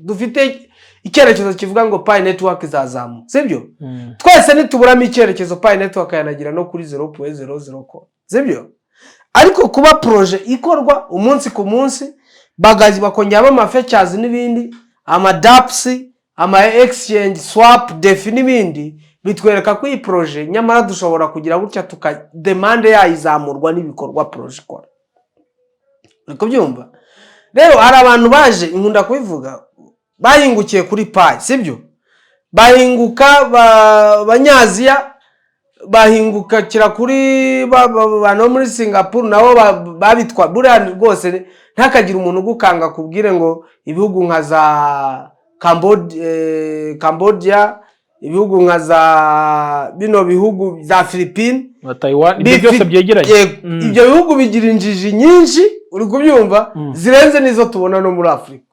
Dufite icyerekezo kivuga ngo Pi Network izazamuka, sibyo? Twese nituburamo icyerekezo, Pi Network yanagira no kuri 0.00 ko, sibyo? Ariko kuba projet ikorwa umunsi ku munsi, bagazi bakongeramo ama features n'ibindi, ama dApps, ama exchange, swap, DeFi n'ibindi, bitwereka ko iyi projet nyamara dushobora kugira gutya tuka demande yayizamurwa n'ibikorwa projet ikora. Uri kubyumva? Rero hari abantu baje, nkunda kubivuga, bahingukiye kuri Pi, sibyo? Bahinguka abanyaziya, bahingukira kuri bantu bo muri Singapuru nabo babitwa. Buriya rwose ntakagira umuntu ugukanga kubwire ngo ibihugu nka za Cambodia, ibihugu nka za bino bihugu za Philippines na Taiwan, ibyo byose byegeranye. Yego, ibyo bihugu bigira injiji nyinshi, uri kubyumva, zirenze n'izo tubona no muri Afurika.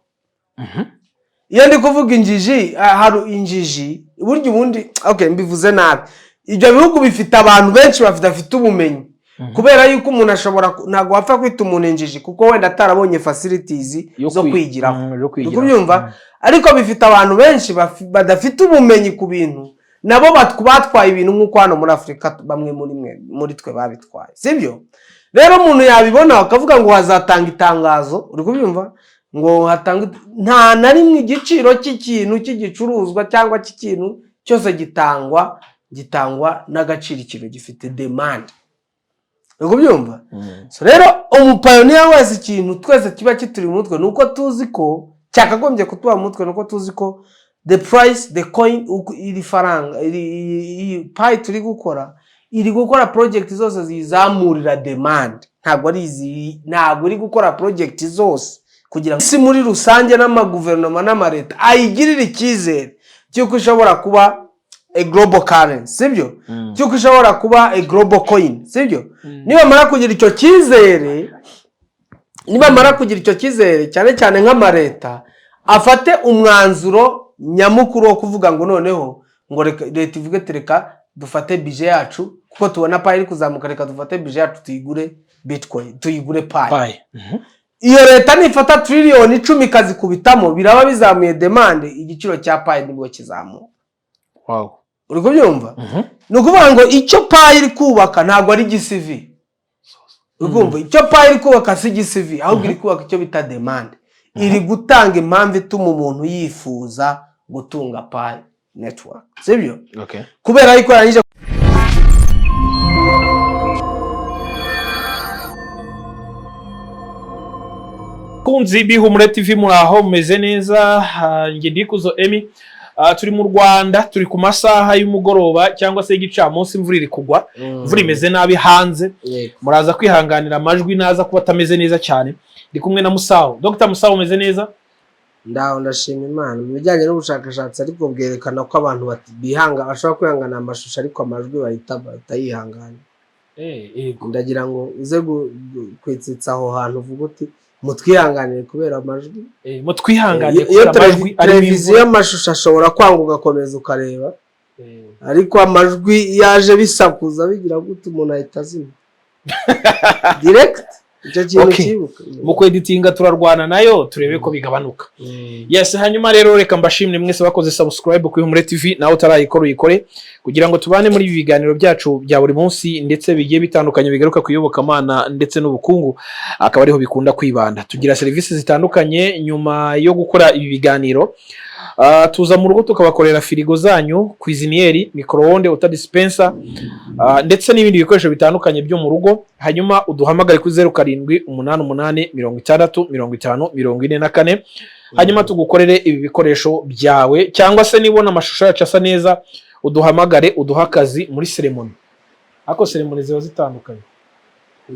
Iyo ndi kuvuga injiji, hari injiji burya ubundi, okay, mbivuze nabi. Ibyo bihugu bifite abantu benshi badafite ubumenyi, kubera yuko umuntu ashobora ntabwo wapfa kwita umuntu injiji kuko wenda atarabonye facilities Yo zo kwigiraho. Zo Uri kwigiraho. kubyumva? Ariko bifite abantu benshi badafite ubumenyi ku bintu, nabo batwaye ibintu nk'uko hano muri Afurika bamwe muri mwe muri twe babitwaye, sibyo? Rero umuntu yabibona akavuga ngo hazatanga itangazo, uri kubyumva, ngo hatanga, nta na rimwe igiciro cy'ikintu cy'igicuruzwa cyangwa cy'ikintu cyose gitangwa n'agaciro ikintu gifite, demand. Uri kubyumva? So rero umu pioneer wese, ikintu twese kiba kituri mu mutwe ni uko tuzi ko cyakagombye kutuba mu mutwe, ni uko tuzi ko the price, the coin, uko iri faranga, iyi Pi turi gukora, iri gukora project zose ziyizamurira demand. Ntabwo ari izi, ntabwo iri gukora project zose kugira ngo isi muri rusange n'amaguverinoma n'amaleta ayigirire icyizere cy'uko ishobora kuba a global currency, sibyo? Cy'uko ishobora kuba a global coin, sibyo? Nibamara kugira icyo cyizere, nibamara kugira icyo cyizere, cyane cyane nk'amaleta afate umwanzuro nyamukuru wo kuvuga ngo noneho ngo reka leta ivuge ati reka dufate budget yacu kuko tubona Pi iri kuzamuka, reka dufate budget yacu tuyigure Bitcoin, tuyigure Pi. Pi. Iyo leta nifata triliyoni 10 ikazikubitamo, biraba bizamuye demande, igiciro cya Pi nibwo kizamuka. Uri kubyumva? Ni ukuvuga ngo icyo Pi iri kubaka ntabwo ari GCV. Uri kumva? Icyo Pi iri kubaka si GCV, ahubwo iri kubaka icyo bita demande. Iri gutanga impamvu ituma umuntu yifuza gutunga Pi Network, sibyo? Okay. Kubera yuko yarangije Kunzi b'Ihumure TV, muri aho mumeze neza? Njye Ndikuzo Emi. Turi mu Rwanda, turi ku masaha y'umugoroba cyangwa se y'igicamunsi, imvura iri kugwa, imvura imeze nabi hanze. Muraza kwihanganira amajwi naza kuba atameze neza cyane. Ndi kumwe na Musawo, Dr Musawo, umeze neza? Ndaho, ndashima Imana mu bijyanye n'ubushakashatsi, ariko bwerekana ko abantu bihanga, bashobora kwihangana amashusho, ariko amajwi bahita batayihangana. Yego. Ndagira ngo uze kwitsitsa aho hantu uvuga uti mutwihanganire kubera amajwi. Mutwihanganire Iyo kubera amajwi arimo televiziyo imvura. amashusho ashobora kwanga ugakomeza ukareba, ariko amajwi iyo aje bisakuza bigira gute, umuntu ahita azima direct. Icyo kintu cyibuka. Mu kweditinga turarwana nayo turebe ko bigabanuka. Yes, hanyuma rero reka mbashimire mwese bakoze subscribe ku Ihumure TV. Nawe utarayikora uyikore kugira ngo tubane muri ibi biganiro byacu bya buri munsi ndetse bigiye bitandukanye bigaruka ku iyobokamana ndetse n'ubukungu, akaba ariho bikunda kwibanda. Tugira serivisi zitandukanye nyuma yo gukora ibi biganiro. Tuza mu rugo tukabakorera firigo zanyu, cuisinière, micro-onde, water dispenser, ndetse n'ibindi bikoresho bitandukanye byo mu rugo. Hanyuma uduhamagare kuri 0788 60 50 44, hanyuma tugukorere ibi bikoresho byawe, cyangwa se nibona amashusho yacu asa neza uduhamagare uduhe akazi muri cérémonie. Ariko cérémonie ziba zitandukanye.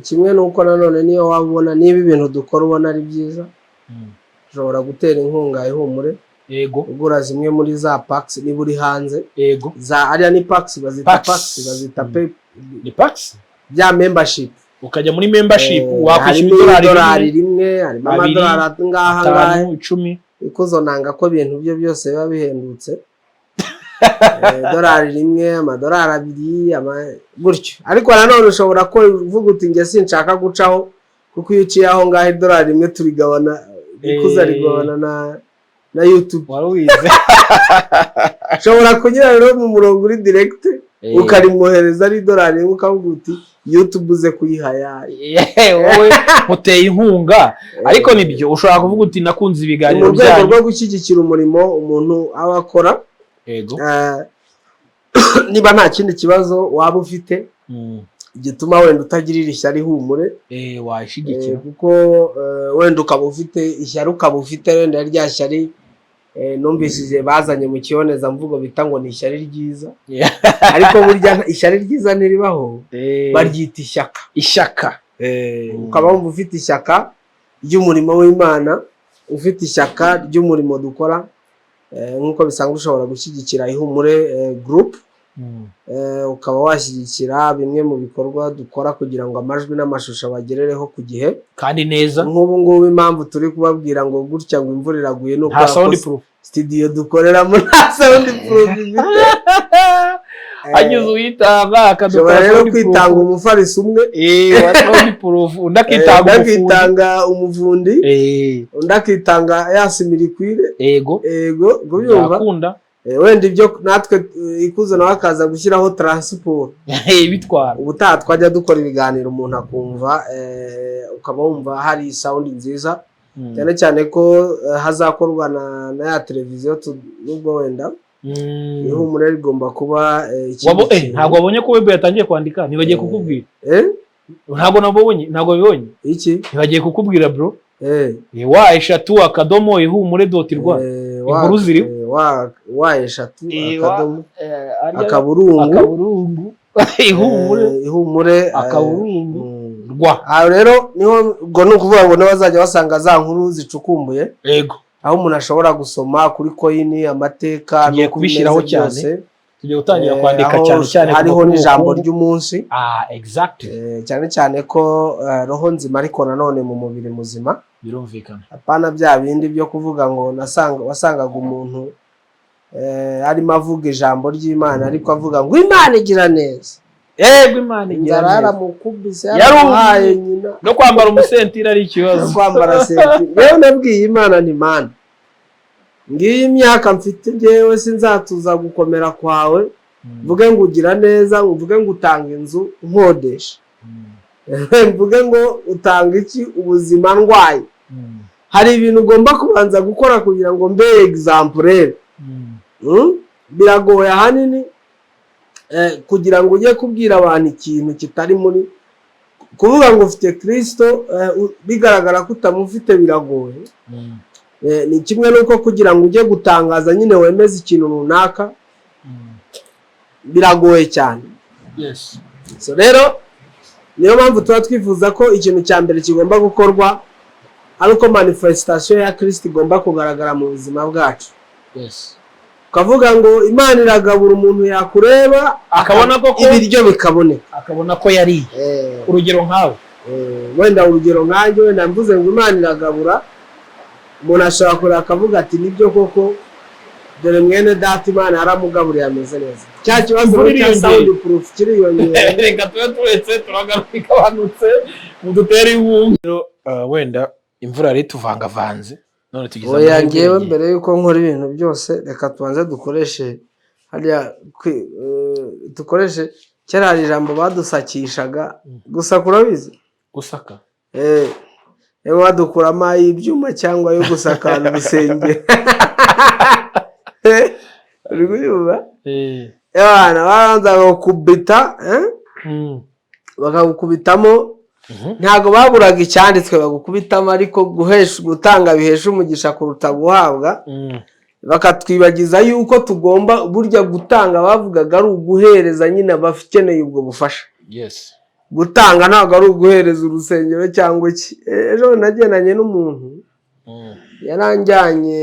Kimwe n'uko nanone niyo waba ubona, niba ibintu dukora ubona ari byiza, ushobora gutera inkunga Ihumure ugura zimwe muri za packs niba uri hanze. Za ariya ni packs bazita. Packs. Packs bazita pe. Ni packs. Bya membership. Ukajya muri membership, wakwishyura harimo idolari idolari rimwe, rimwe, harimo abiri, amadolari ngaha ngaha. 5, 10. Ikuzo nanga ko ibintu bye byose biba bihendutse. Idolari rimwe, amadolari 2, gutyo. Ariko nanone ushobora kuvuga uti njye sinshaka gucaho, kuko iyo uciye aho ngaho idolari rimwe turigabana, ikuza rigabana na na YouTube. Wari ubizi. Ushobora kunyura rero mu murongo uri direct, ukarimwohereza ari idolari rimwe, ukavuga uti "YouTube uze kuyiha yayo." Wowe muteye inkunga, ariko nibyo, ushobora kuvuga uti "Nakunze Ni ibiganiro mu rwego byanyu." rwo gushyigikira umurimo umuntu aba akora. Niba nta kindi kibazo waba ufite gituma wenda utagirira ishyari Ihumure, Wayishyigikira. kuko wenda ukaba ufite ishyari, ukaba ufite wenda rya shyari numvishije bazanye mu kibonezamvugo bita ngo ni ishyari ryiza, ariko burya ishyari ryiza ntiribaho, baryita ishyaka. Ishyaka. Ukaba wumva ufite ishyaka ry'umurimo w'Imana, ufite ishyaka ry'umurimo dukora, nk'uko bisanzwe ushobora gushyigikira Ihumure Group, ukaba washyigikira bimwe mu bikorwa dukora kugira ngo amajwi n'amashusho abagerereho ku gihe kandi neza. Nk'ubu ngubu impamvu turi kubabwira ngo gutya ngo imvura iraguye ni Nta ukubera sound ko proof. studio dukoreramo nta sound proof ifite. Hagize uyitanga Ushobora akadukora rero sound proof. kwitanga umufariso umwe, Wa sound proof, undi akitanga undi umufundi. Akitanga umuvundi, undi akitanga ya simirikwire. Ego, kubyumva. Byakunda. Wenda ibyo natwe, Ikuzo nawe akaza gushyiraho transport. Bitwara. Ubutaha twajya dukora ibiganiro umuntu akumva, ukaba wumva hari sound nziza, cyane cyane ko hazakorwa na ya televiziyo, nubwo wenda Ihumure rigomba kuba ikindi kintu. Ntabwo wabonye ko web yatangiye kwandika? Ntibagiye kukubwira. Eh? Ntabwo nabonye, ntabwo wabibonye? Iki? Ntibagiye kukubwira, bro. w.ihumure.rw. Inkuru ziriho. Wa wa eshatu akadomo akaburungu Akaburungu ihumure ihumure akaburungu rwa. Aho rero niho, ubwo ni ukuvuga ngo niho bazajya basanga za nkuru zicukumbuye, aho umuntu ashobora gusoma kuri coin, amateka Tugiye n'uko kubishyiraho bimeze cyane. byose. Tugiye gutangira kwandika Aho cyane cyane ku hariho makuru n'ijambo y'ubukungu. ry'umunsi. Ah, exactly. Cyane cyane ko roho nzima ariko nanone mu mubiri muzima. Birumvikana. Apana bya bindi byo kuvuga ngo nasanga wasangaga umuntu arimo avuga ijambo ry'Imana, ariko avuga ngo "Imana igira neza." Yego, Imana igira Inzara neza. yaramukubise, Yarumye. yaramuhaye nyina. No kwambara umusentire ari ikibazo. No kwambara senti. Rero nabwiye Imana nti: "Mana, ngiyi imyaka mfite, ngewe sinzatuza gukomera kwawe mvuge ngo ugira neza, mvuge ngo utanga inzu nkodesha, mvuge ngo utanga iki ubuzima ndwaye. Hari ibintu ugomba kubanza gukora kugira ngo mbe exemplaire." Biragoye ahanini kugira ngo ujye kubwira abantu ikintu kitari muri kuvuga ngo ufite Kirisito, bigaragara ko utamufite, biragoye. Ni kimwe n'uko kugira ngo ujye gutangaza nyine wemeze ikintu runaka biragoye cyane. So rero niyo mpamvu tuba twifuza ko ikintu cya mbere kigomba gukorwa ari uko manifestation ya Kirisito igomba kugaragara mu buzima bwacu. Ukavuga ngo "Imana iragabura", umuntu yakureba akabona koko ibiryo bikaboneka. Akabona ko yariye. Urugero nkawe. Wenda urugero nkanjye, wenda mvuze ngo "Imana iragabura", umuntu ashobora kureba akavuga ati "Nibyo koko, dore mwene data Imana yaramugaburiye, ameze neza." Cya kibazo Imvura rero cya iriyongera. sound proof kiriyongera. Reka tube turetse, turagaruka igabanutse mudutere inkunga. Wenda imvura yari ituvangavanze, none tugize Oya, amahirwe ngewe yagiye. mbere yuko nkora ibintu byose, reka tubanze dukoreshe hariya dukoreshe. Kera hari ijambo badusakishaga gusa, kurabizi? Gusaka? Iyo badukuramo ay'ibyuma cyangwa ayo gusakara urusengero. Uri kubyumva? Abana babanza bakubita, bakagukubitamo. Ntabwo baburaga icyanditswe bagukubitamo, ariko guhesha, gutanga bihesha umugisha kuruta guhabwa. Bakatwibagiza yuko tugomba burya gutanga, bavugaga ari uguhereza nyine abakeneye ubwo bufasha. Gutanga ntabwo ari uguhereza urusengero cyangwa iki. Ejo nagendanye n'umuntu, yaranjyanye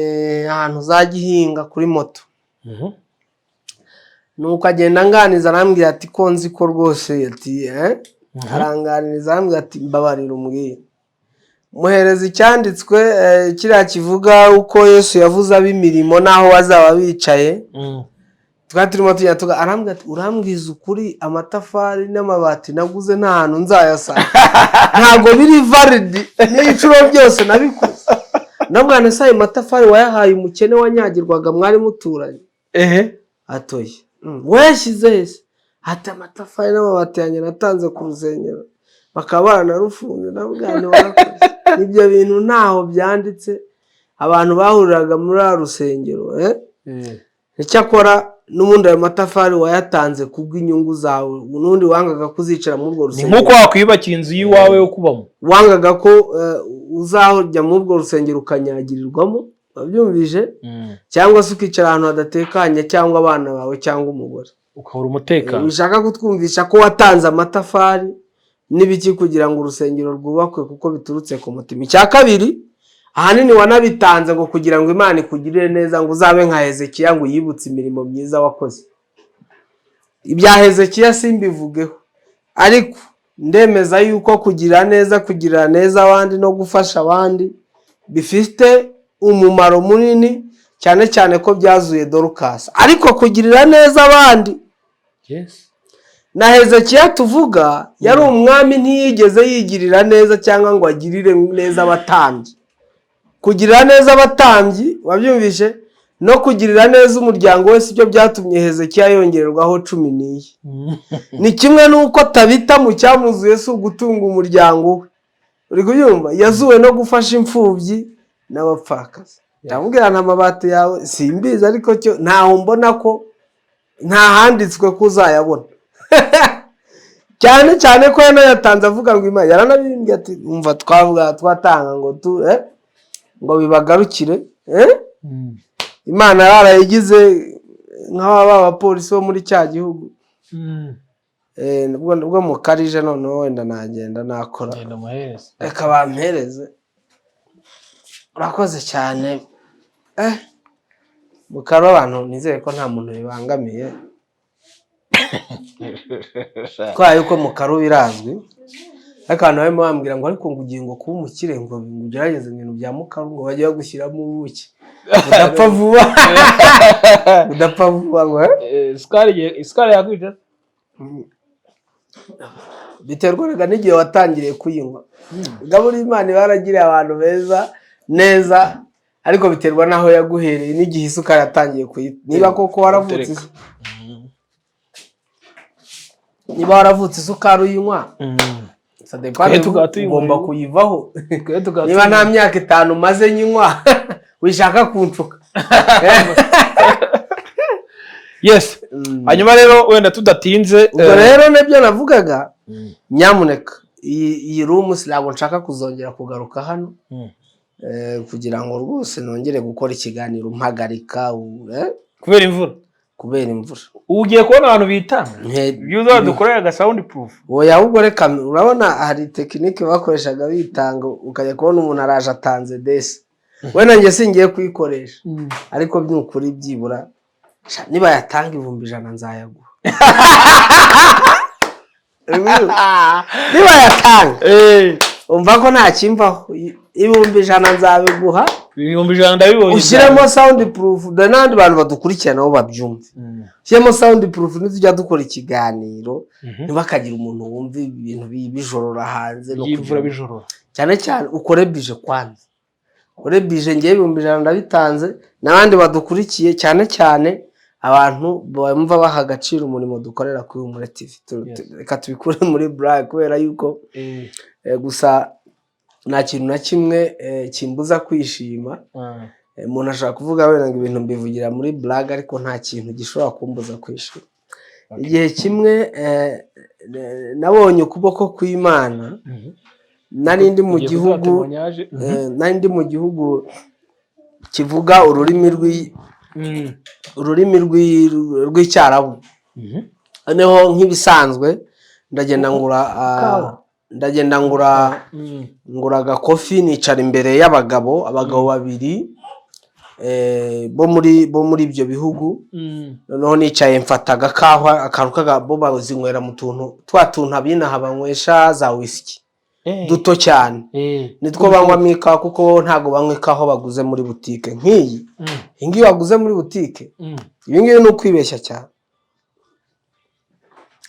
ahantu za Gihinga kuri moto. Nuko agenda anganiza, arambwira ati ko nzi ko rwose, ati aranganiriza, arambwira ati "Mbabarira umbwire." Muhereza icyanditswe, kiriya kivuga uko Yesu yavuze ab'imirimo n'aho bazaba bicaye. Twari turimo tugenda tuga, arambwira ati "Urambwiza ukuri, amatafari n'amabati naguze nta hantu nzayasanga, ntabwo biri valid n'ibicuro byose nabikoze." Ndamubwira: "Se ayo matafari wayahaye umukene wanyagirwaga mwari muturanye?" Atoye. "Wayashyize he se?" Ati: "Amatafari n'amabati yanjye natanze ku rusengero bakaba baranarufunze." Ndamubwira nti: "Warakoze." Ibyo bintu ntaho byanditse. Abantu bahuriraga muri ruriya rusengero, eh? Icyakora n'ubundi ayo matafari wayatanze kubw'inyungu zawe, n'ubundi wangaga kuzicara muri urwo Ni rusengero. nk'uko wakwiyubakira inzu y'iwawe yo kubamo. Wangaga ko uzajya muri urwo rusengero ukanyagirirwamo, wabyumvise, cyangwa se ukicara ahantu hadatekanye, cyangwa abana bawe cyangwa umugore. Ukabura umutekano. Bishaka kutwumvisha ko watanze amatafari n'ibiki kugira ngo urusengero rwubakwe kuko biturutse ku mutima. Icya kabiri, ahanini wanabitanze ngo kugira ngo Imana ikugirire neza, ngo uzabe nka Hezekiya, ngo yibutse imirimo myiza wakoze. Ibya Hezekiya simbivugeho, ariko ndemeza yuko kugira neza, kugirira neza abandi no gufasha abandi bifite umumaro munini, cyane cyane ko byazuye Dorukasi. Ariko kugirira neza abandi, na Hezekiya tuvuga yari umwami, ntiyigeze yigirira neza cyangwa ngo agirire neza abatambyi. Kugirira neza abatambyi, wabyumvishe, no kugirira neza umuryango we, sibyo byatumye Hezekiya yongererwaho 14. Ni kimwe n'uko Tabita mu cyamuzuye si ugutunga umuryango we, uri kubyumva, yazuwe no gufasha imfubyi n'abapfakazi. Ndamubwira nta amabati yawe simbizi, ariko cyo ntaho mbona ko nta handitswe ko uzayabona, cyane cyane ko yanayatanze avuga ngo Imana yaranabimbwiye, ati: "Umva, twavuga twatanga ngo tu ngo bibagarukire, eh?" Imana yarayigize nk'aba bapolisi bo muri cya gihugu. Ubwo mukarije noneho wenda nagenda nakora. Genda umuhereze. Reka bampereze, urakoze cyane. Mukaba abantu nizere ko nta muntu bibangamiye, kubera yuko mukaru birazwi. Ariko abantu barimo bambwira ngo: "Ariko ngo ugiye ngo kuba umukire, ngo ugerageze ibintu bya mukaru, ngo bajye bagushyiramo ubuki udapfa vuba, udapfa vuba," ngo eh? Isukari yakwica. Biterwa rega n'igihe watangiriye kuyinywa. Gaburi Imana iba yaragiriye abantu beza neza, ariko biterwa n'aho yaguhereye n'igihe isukari yatangiye kuyinywa, niba koko waravutse Utereka. niba waravutse isukari uyinywa, ça dépend. Twe tukaba tuyinywa. Ugomba kuyivaho. Twe tukaba Niba nta myaka 5 umaze nyinywa, wishaka kunshuka. Yes, hanyuma rero wenda tudatinze, Ubwo rero nibyo navugaga. Nyamuneka iyi room ntabwo nshaka kuzongera kugaruka hano, kugira ngo rwose nongere gukora ikiganiro mpagarika Kubera imvura. Kubera imvura. Ubu ugiye kubona abantu bitanga ibyo uzadukorera aga sound proof. Oya, ahubwo reka, urabona hari technique bakoreshaga bitanga, ukajya kubona umuntu araje atanze desi. Wenda njye singiye kuyikoresha, ariko by'ukuri byibura sha, niba yatanga 100,000 nzayaguha, niba yatanga. Umva ko nta kimvaho, 100,000 nzabiguha. 100,000 ndabibonye. Ushyiremo sound proof, dore n'abandi bantu badukurikira nabo babyumve. Ushyiremo sound proof, nitujya dukora ikiganiro ntibakagire umuntu wumva ibintu bijorora hanze no y'imvura kugira- bijoro. Cyane cyane ukore budget kwanza, ukore budget. Ngewe 100,000 ndabitanze, n'abandi badukurikiye, cyane cyane abantu bumva baha agaciro umurimo dukorera kuri Humure TV. Reka tubikure muri blague, kubera yuko gusa nta kintu na kimwe kimbuza kwishima. Umuntu ashobora kuvuga wenda ngo ibintu mbivugira muri blague, ariko nta kintu gishobora kumbuza kwishima. Igihe kimwe nabonye ukuboko kw'Imana. Nari ndi mu Ugiye kuduha gihugu, témoignage. Nari ndi mu gihugu kivuga ururimi rw'Icyarabu. Noneho nk'ibisanzwe ndagenda ngura Kawa. ndagenda ngura ngura agakofi, nicara imbere y'abagabo, abagabo babiri bo muri ibyo bihugu. Noneho nicaye mfata agakawa, akantu kaga bo bazinywera mu tuntu twa tuntu abinaha banywesha za whisky, duto cyane. Nitwo banywamo ikawa, kuko bo ntabwo banywa ikawa baguze muri butike nk'iyi. Iyi ngiyi waguze muri butike, ibi ngibi ni ukwibeshya cyane.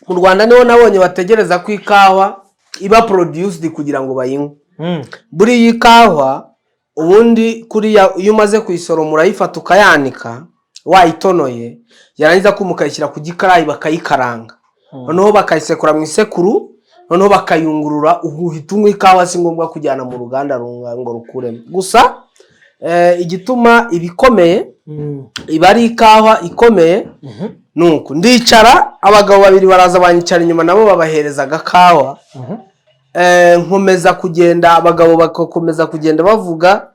Mu Rwanda niho nabonye bategereza ko ikawa iba produced kugira ngo bayinywe. Buriya ikawa Ubundi kuriya iyo umaze kuyisoroma urayifata ukayanika wayitonoye, yarangiza kuma ukayishyira ku gikarayi bakayikaranga, noneho bakayisekura mu isekuru, noneho bakayungurura, uhita unywa ikawa. Si ngombwa kujyana mu ruganda ngo rukuremo. Gusa igituma ibikomeye iba ari ikawa ikomeye. Nuko ndicara, abagabo babiri baraza banyicara inyuma, nabo babahereza agakawa. Nkomeza kugenda, abagabo bagakomeza kugenda bavuga.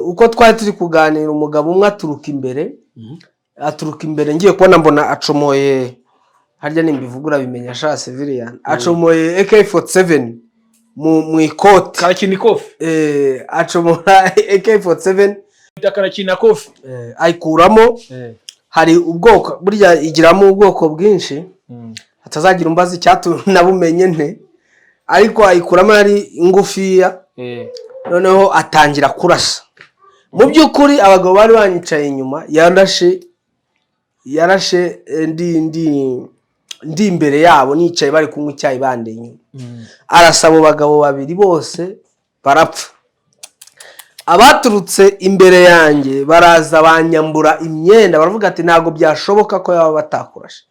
Uko twari turi kuganira, umugabo umwe aturuka imbere, aturuka imbere, ngiye kubona mbona acomoye, harya nimbivuga urabimenya sha civilian, acomoye AK47 mu ikoti. Karakina ikofi. Acomora AK47. Bita karakina kofi. Ayikuramo. Hari ubwoko, burya igiramo ubwoko bwinshi, hatazagira umbaza icyatumye nabumenye nte, ariko ayikuramo ari ngufiya. Noneho atangira kurasa. Mu by'ukuri abagabo bari banyicaye inyuma, yarashe ndi imbere yabo nicaye, bari kunywa icyayi bandi inyuma. Arasa abo bagabo babiri bose barapfa. Abaturutse imbere yanjye baraza banyambura imyenda, baravuga ati: "Ntabwo byashoboka ko yaba batakurashe."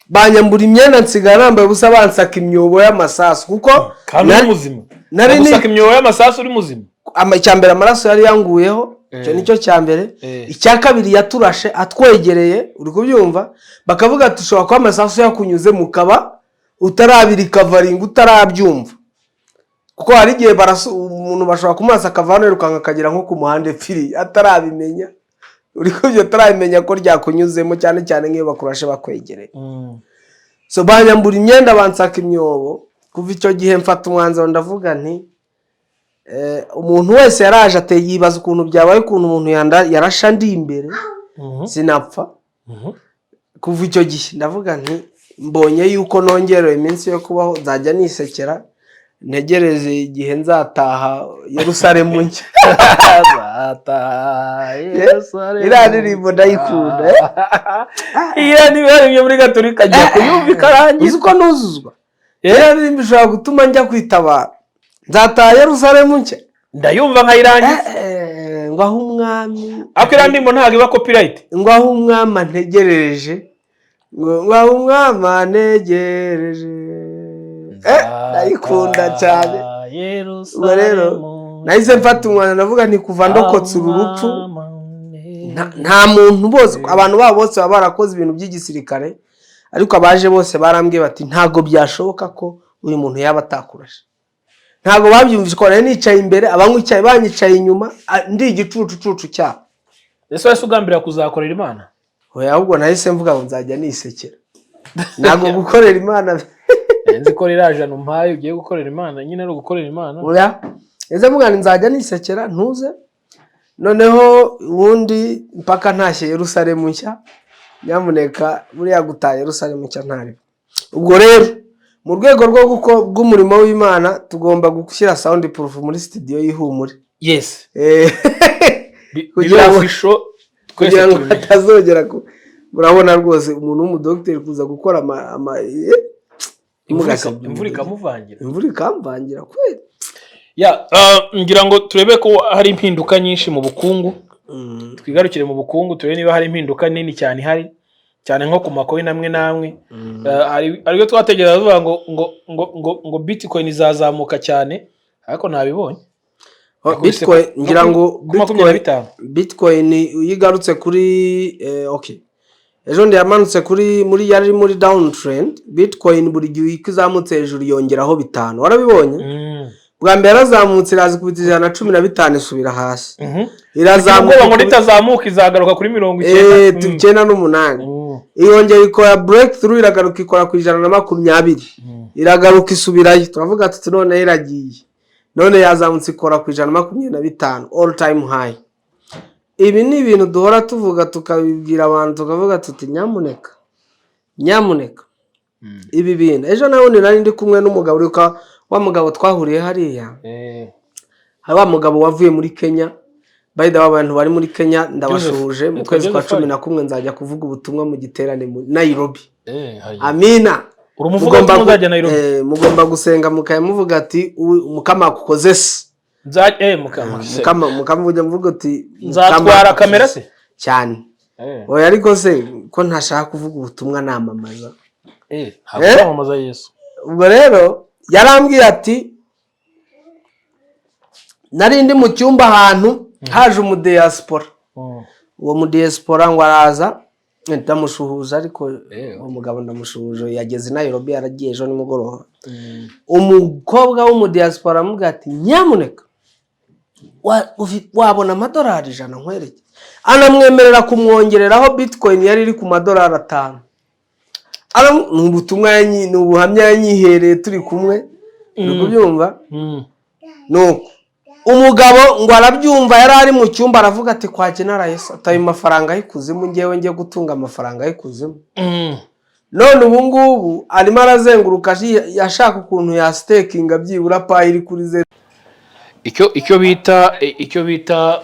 Banyambura imyenda, nsigara nambaye ubusa, bansaka imyobo y'amasasu kuko Kandi uri muzima? Nari Bagusaka imyobo y'amasasu uri muzima? Icya mbere, amaraso yari yanguyeho, icyo nicyo cya mbere. Icya kabiri, yaturashe atwegereye, uri kubyumva? Bakavuga ati ushobora kuba amasasu yakunyuze mukaba utarabirikavaringa, utarabyumva, kuko hari igihe umuntu bashobora kumurasa akava hano yirukanka akagera nko ku muhanda epfiri atarabimenya, uri kubyumva? Atarabimenya ko ryakunyuzemo, cyane cyane nk'iyo bakurashe bakwegereye. So banyambura imyenda, bansaka imyobo. Kuva icyo gihe mfata umwanzuro, ndavuga nti umuntu wese yaraje ateye yibaza ukuntu byabaye, ukuntu umuntu yarashe andi imbere sinapfa. Kuva icyo gihe ndavuga nti mbonye yuko nongerewe iminsi yo kubaho, nzajya nisekera, ntegereze igihe nzataha Yerusalemu nshya. Iriya ndirimbo ndayikunda, eh. Iriya niba yaririmbye muri Gatolika ajya kuyumva ikarangira. Uzi ko nuzuzwa? Iriya ndirimbo ishobora gutuma njya kwitabara, nzataha Yerusalemu nshya. Ndayumva nkayirangiza. Ngo aho umwami Ariko iriya ndirimbo ntabwo iba copyright. Ngo aho umwami antegerereje, ngo aho umwami antegereje. Ndayikunda cyane. Ubwo rero nahise mfata umwana, ndavuga nti kuva ndokotse uru rupfu, nta muntu, bose abantu babo bose baba barakoze ibintu by'igisirikare, ariko abaje bose barambwiye bati ntabwo byashoboka ko uyu muntu yaba atakurashe. Ntabwo babyumvise ko nari nicaye imbere, abanywa icyayi banyicaye inyuma, ndi igicucucucu cyabo. Ese wese ugambirira kuzakorera Imana? Oya, ahubwo nahise mvuga ngo nzajya nisekera, ntabwo gukorera Imana. Nzi ko ririya jana umpaye ugiye gukorera Imana nyine, ari ugukorera Imana. Oya, ese mvuga ngo nzajya nisekera ntuze, noneho ubundi mpaka ntashye Yerusalemu nshya. Nyamuneka, buriya gutaha Yerusalemu nshya ntaribo. Ubwo rero mu rwego rwo bw'umurimo w'Imana tugomba gushyira sound proof muri studio y'Ihumure. Kugira Kugira ngo ngo twese kugira ngo tubimenye. Hatazongera ku murabona rwose umuntu w'umudogiteri kuza gukora ama Imvura mugasebya. Imvura ikamuvangira. Imvura ikamvangira kweli. Ya, ngira ngo turebe ko hari impinduka nyinshi mu bukungu. Twigarukire mu bukungu, turebe niba hari impinduka nini cyane ihari, cyane nko ku ma coin amwe n'amwe. Hari ibyo twategereza tuvuga ngo bitcoin izazamuka cyane, ariko ntabibonye. Oh, Yakubise Bitcoin ngira ngo ku 25. Bitcoin iyo igarutse kuri okay, ejo ndi yamanutse kuri muri yari muri down trend. Bitcoin buri gihe uko izamutse hejuru yongeraho 5, warabibonye? Bwa mbere yarazamutse iraza ikubita 115, isubira hasi. Irazamuka Ubwoba ngo nitazamuka izagaruka kuri 90. 98. Irongera ikora breakthrough, iragaruka ikora ku 120. Iragaruka isubirayo, turavuga tuti none iragiye. None yazamutse ikora ku 125, all time high. Ibi ni ibintu duhora tuvuga, tukabibwira abantu, tukavuga tuti nyamuneka, nyamuneka, ibi bintu. Ejo nawe nari ndi kumwe n'umugabo uribuka wa mugabo twahuriye hariya? Hari wa mugabo wavuye muri Kenya. By the way, abantu bari muri Kenya ndabashuhuje. Mu Yitwa kwezi kwa Joseph. 11 nzajya kuvuga ubutumwa mu giterane mu Nairobi. Hari. Amina. Uri umuvugabutumwa uzajya Nairobi? Mugomba gusenga mukaya muvuga ati: "Umukama akukoze se." Mukama. Mukama ujya mvuga uti Nzatwara Mukama. Kamera se? Cyane. Oya, ariko se ko ntashaka kuvuga ubutumwa namamaza? Ntabwo Eh? kwamamaza Yesu. Ubwo rero yarambwiye ati nari ndi mu cyumba ahantu haje umudiyasipora. Uwo mudiyasipora ngo araza, ndamushuhuza, ariko uwo mugabo ndamushuhuje, yageze i Nairobi, yaragiye ejo nimugoroba. Umukobwa w'umudiyasipora aramubwira ati: "Nyamuneka wabona amadolari 100 nkwereke?" Anamwemerera kumwongereraho bitcoin yari iri ku madolari 5. Ni ubutumwa ni ubuhamya yanyihereye turi kumwe, uri kubyumva? Nuko umugabo ngo arabyumva, yari ari mu cyumba, aravuga ati: "Kwa Genera Yesu, ataye amafaranga y'ikuzimu, ngewe njye gutunga amafaranga y'ikuzimu." None ubu ngubu arimo arazenguruka ashaka ukuntu yastakinga byibura Pi iri kuri zeru. Icyo bita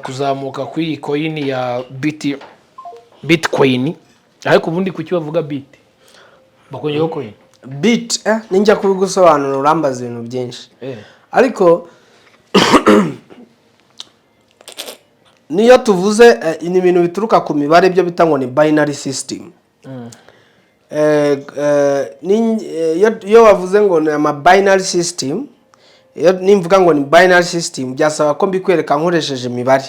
kuzamuka kw'iyi coin ya bitcoin. Ariko ubundi kuki bavuga bit, bakongeraho coin? Bit, ninjya kubigusobanura urambaza ibintu byinshi, ariko niyo tuvuze ni ibintu bituruka ku mibare, byo bita ngo ni binary system. Iyo bavuze ngo ni ama binary system, iyo nimvuga ngo ni binary system, byasaba ko mbikwereka nkoresheje imibare.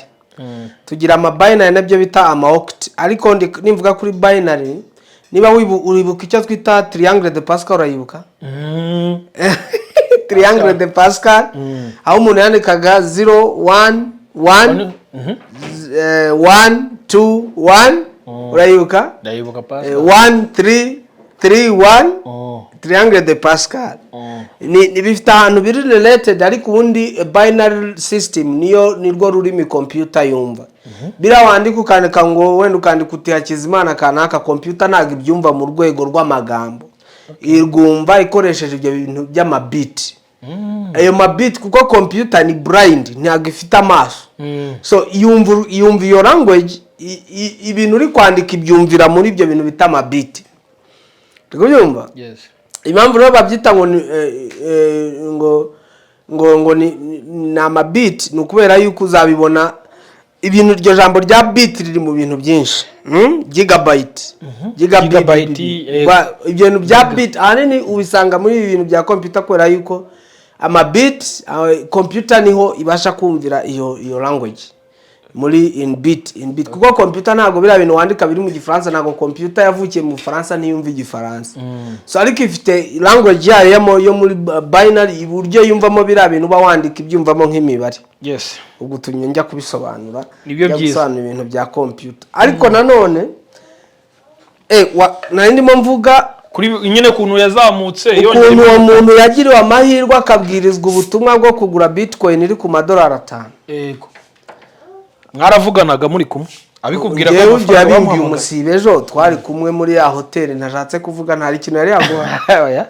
Tugira ama binary nabyo bita ama octet, ariko nimvuga kuri binary, niba uribuka icyo twita triangle de Pascal, urayibuka? Triangle de Pascal, aho umuntu yandikaga 0 1 1 1 2 1, urayibuka? Ndayibuka. Pascal. 1 3 3 1. Triangle de Pascal ni bifite ahantu biri related, ariko ubundi binary system niyo nirwo rurimi computer yumva. Biriya wandika, ukandika ngo wenda ukandika uti Hakizimana kanaka, computer ntabwo ibyumva mu rwego rw'amagambo, irwumva ikoresheje ibyo bintu by'amabiti, ayo mabiti, kuko computer ni blind, ntabwo ifite amaso. So yumva iyo language, ibintu uri kwandika ibyumvira muri ibyo bintu bita amabiti, uri kubyumva? Yes. Impamvu rero babyita ngo ni ngo ni amabiti ni ukubera yuko uzabibona ibintu, iryo jambo rya bit riri mu bintu byinshi. Gigabyte, gigabit, Gigabyte, ibyo bintu bya bit ahanini ubisanga muri ibi bintu bya computer, kubera yuko amabit, computer niho ibasha kumvira iyo language muri in bit, kuko computer ntabwo biriya bintu wandika biri mu Gifaransa, ntabwo computer yavukiye mu Bufaransa, ntiyumva Igifaransa. So ariko ifite language yayo yo muri binary, uburyo yumvamo biriya bintu uba wandika, ibyumvamo nk'imibare. Ubwo utumye njya kubisobanura. Nibyo Njya byiza. gusobanura ibintu bya computer, ariko nanone nari ndimo mvuga Kuri nyine ukuntu yazamutse yongera. Ukuntu uwo muntu yagiriwe amahirwe akabwirizwa ubutumwa bwo kugura bitcoin iri ku madolari 5. Yego, mwaravuganaga muri kumwe abikubwira ko Njyewe ibyo amafaranga yabimbwiye bamuhamagaye? Umusibe ejo twari kumwe muri ya hoteli ntashatse kuvuga, nta kintu yari yaguha. Oya,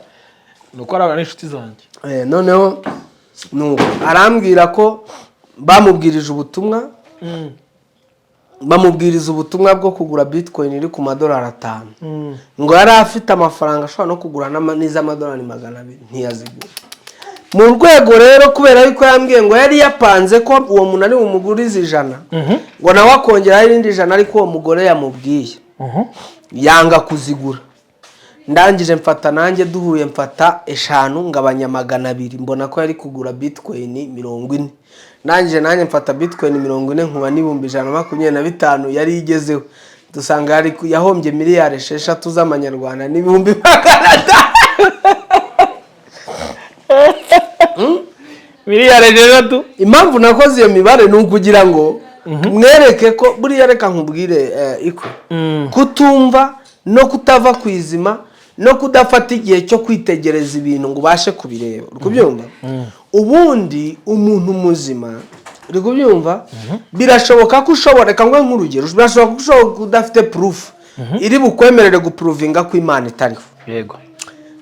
ni uko ari n'inshuti zanjye. Noneho nuko arambwira ko bamubwirije ubutumwa, bamubwiriza ubutumwa bwo kugura bitcoin iri ku madolari 5. Ngo yari afite amafaranga ashobora no kugura n'iz'amadolari 200, ntiyazigura. Mu rwego rero, kubera yuko yambwiye ngo yari yapanze ko uwo muntu ari bumugurize 100, ngo nawe akongeraho irindi 100, ariko uwo mugore yamubwiye yanga kuzigura. Ndangije mfata, nanjye duhuye mfata 5 ngabanya 200, mbona ko yari kugura bitcoin 40. Ndangije nanjye mfata bitcoin 40 nkuba n'125,000 yari igezeho, dusanga yahombye miliyari 6 z'amanyarwanda n'500,000. Miliyari 6. Impamvu nakoze iyo mibare ni ukugira ngo mwereke ko buriya, reka nkubwire, iko kutumva no kutava ku izima no kudafata igihe cyo kwitegereza ibintu ngo ubashe kubireba, uri kubyumva? Ubundi umuntu muzima, uri kubyumva, birashoboka ko ushobora, reka nguhe nk'urugero, birashoboka ko ushobora kuba udafite proof iri bukwemerere guprovinga ko Imana itariho.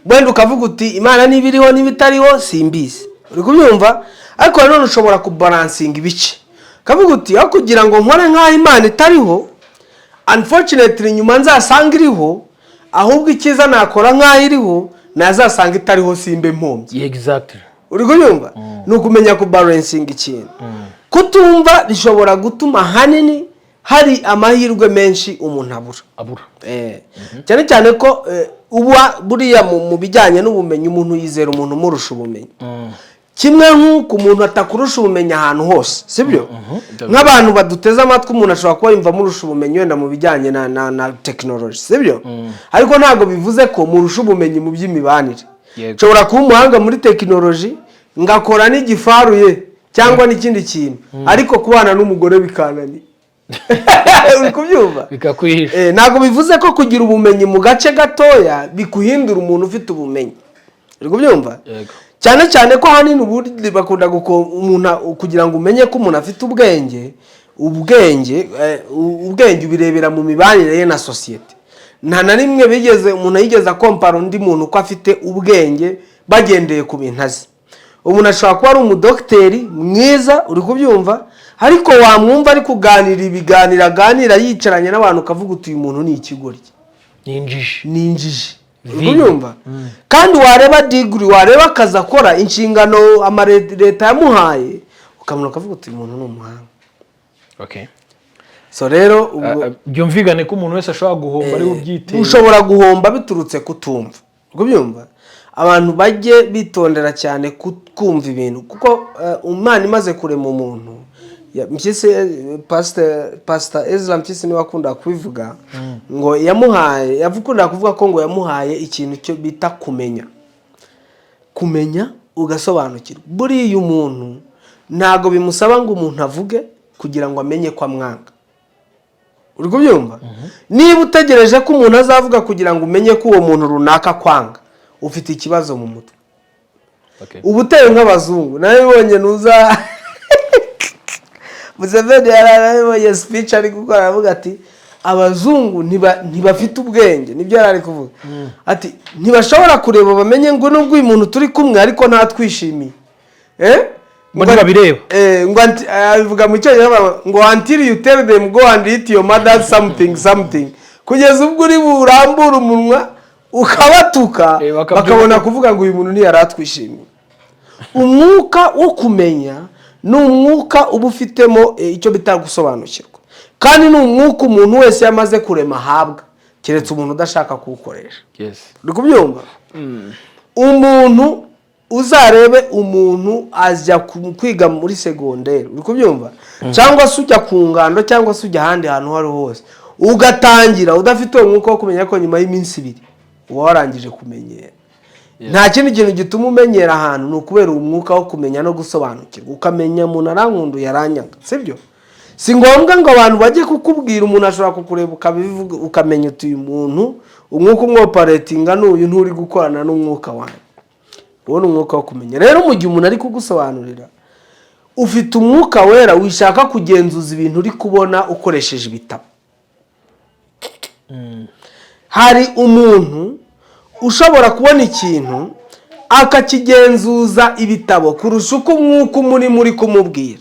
Wenda ukavuga uti: "Imana niba iriho, niba itariho simbizi", uri kubyumva? Ariko nanone ushobora kubalancinga ibice, ukavuga uti: "Aho kugira ngo nkore nk'aho Imana itariho, unfortunately nyuma nzasanga iriho, ahubwo icyiza nakora nk'aho iriho, nazasanga itariho simbe mpombye." Uri kubyumva? Ni ukumenya kubalancinga ikintu. Kutumva bishobora gutuma ahanini hari amahirwe menshi umuntu abura. Abura. Cyane cyane ko uba buriya mu bijyanye n'ubumenyi, umuntu yizera umuntu umurusha ubumenyi, kimwe nk'uko umuntu atakurusha ubumenyi ahantu hose, sibyo? Nk'abantu baduteze amatwi, umuntu ashobora kuba yumva amurusha ubumenyi wenda mu bijyanye na tekinoloji, sibyo? Ariko ntabwo bivuze ko murusha ubumenyi mu by'imibanire. Nshobora kuba umuhanga muri tekinoloji, ngakora n'igifaruye cyangwa n'ikindi kintu, ariko kubana n'umugore bikananiye. Uri kubyumva? Bikakwihisha. Ntabwo bivuze ko kugira ubumenyi mu gace gatoya bikuhindura umuntu ufite ubumenyi. Uri kubyumva? Yego. Cyane cyane ko ahanini ubundi bakunda umuntu kugira ngo umenye ko umuntu afite ubwenge, ubwenge ubirebera mu mibanire ye na sosiyete. Nta na rimwe bigeze umuntu yigeze akompara undi muntu ko afite ubwenge bagendeye ku bintu azi. Umuntu ashobora kuba ari umudogiteri mwiza, uri kubyumva, ariko wamwumva ari kuganira ibiganiro aganira yicaranye n'abantu, ukavuga uti: "Uyu muntu ni ikigoryi." Ni injiji. Ni injiji, uri Vide. kubyumva? Kandi wareba degree, wareba akazi akora, inshingano leta yamuhaye, ukabona, ukavuga uti: "Uyu muntu ni umuhanga." So rero ubwo Byumvikane ko umuntu wese ashobora guhomba ari we ubyiteye. Ushobora guhomba biturutse kutumva, uri kubyumva? Abantu bajye bitondera cyane kumva ibintu, kuko Imana imaze kurema umuntu, Mpyisi, Pastor Ezra Mpyisi niwe akunda kubivuga ngo yamuhaye, yakundaga kuvuga ko ngo yamuhaye ikintu cyo bita kumenya, kumenya ugasobanukirwa. Buriya umuntu ntabwo bimusaba ngo umuntu avuge kugira ngo amenye ko amwanga. Uri kubyumva? Niba utegereje ko umuntu azavuga kugira ngo umenye ko uwo muntu runaka akwanga, ufite ikibazo mu mutwe. Uba uteye nk'abazungu. Nabibonye nuza Museveni yarabibonye, speech ari gukora, aravuga ati: "Abazungu ntibafite ubwenge." Nibyo yari ari kuvuga, ati: "Ntibashobora kureba bamenye ngo nubwo uyu muntu turi kumwe ariko ntatwishimiye." Ngo ntibabireba. Ngo abivuga mu Cyongereza ngo: "Until you tell them, go and eat your mother something something." Kugeza ubwo uri burambure umunwa ukabatuka, Bakabyumva. bakabona kuvuga ngo uyu muntu ntiyari atwishimiye. Umwuka wo kumenya ni umwuka uba ufitemo icyo bita gusobanukirwa, kandi ni umwuka umuntu wese yamaze kurema ahabwa, keretse umuntu udashaka kuwukoresha. Uri kubyumva? Umuntu uzarebe, umuntu ajya kwiga muri segonderi, uri kubyumva, cyangwa se ujya ku ngando, cyangwa se ujya ahandi hantu aho ariho hose, ugatangira udafite uwo mwuka wo kumenya ko nyuma y'iminsi 2 uba warangije kumenyera. Nta kindi kintu gituma umenyera ahantu, ni ukubera uwo mwuka wo kumenya no gusobanukirwa, ukamenya umuntu arankunduye, aranyanga, sibyo? Si ngombwa ngo abantu bajye kukubwira. Umuntu ashobora kukureba ukabivuga, ukamenya uti: "Uyu muntu umwuka umwoperatinga ni uyu, nturi gukorana n'umwuka wanjye." Uwo ni umwuka wo kumenya. Rero mu gihe umuntu ari kugusobanurira, ufite Umwuka Wera, wishaka kugenzuza ibintu uri kubona ukoresheje ibitabo. Hari umuntu ushobora kubona ikintu akakigenzuza ibitabo kurusha uko umwuka umurimo uri kumubwira.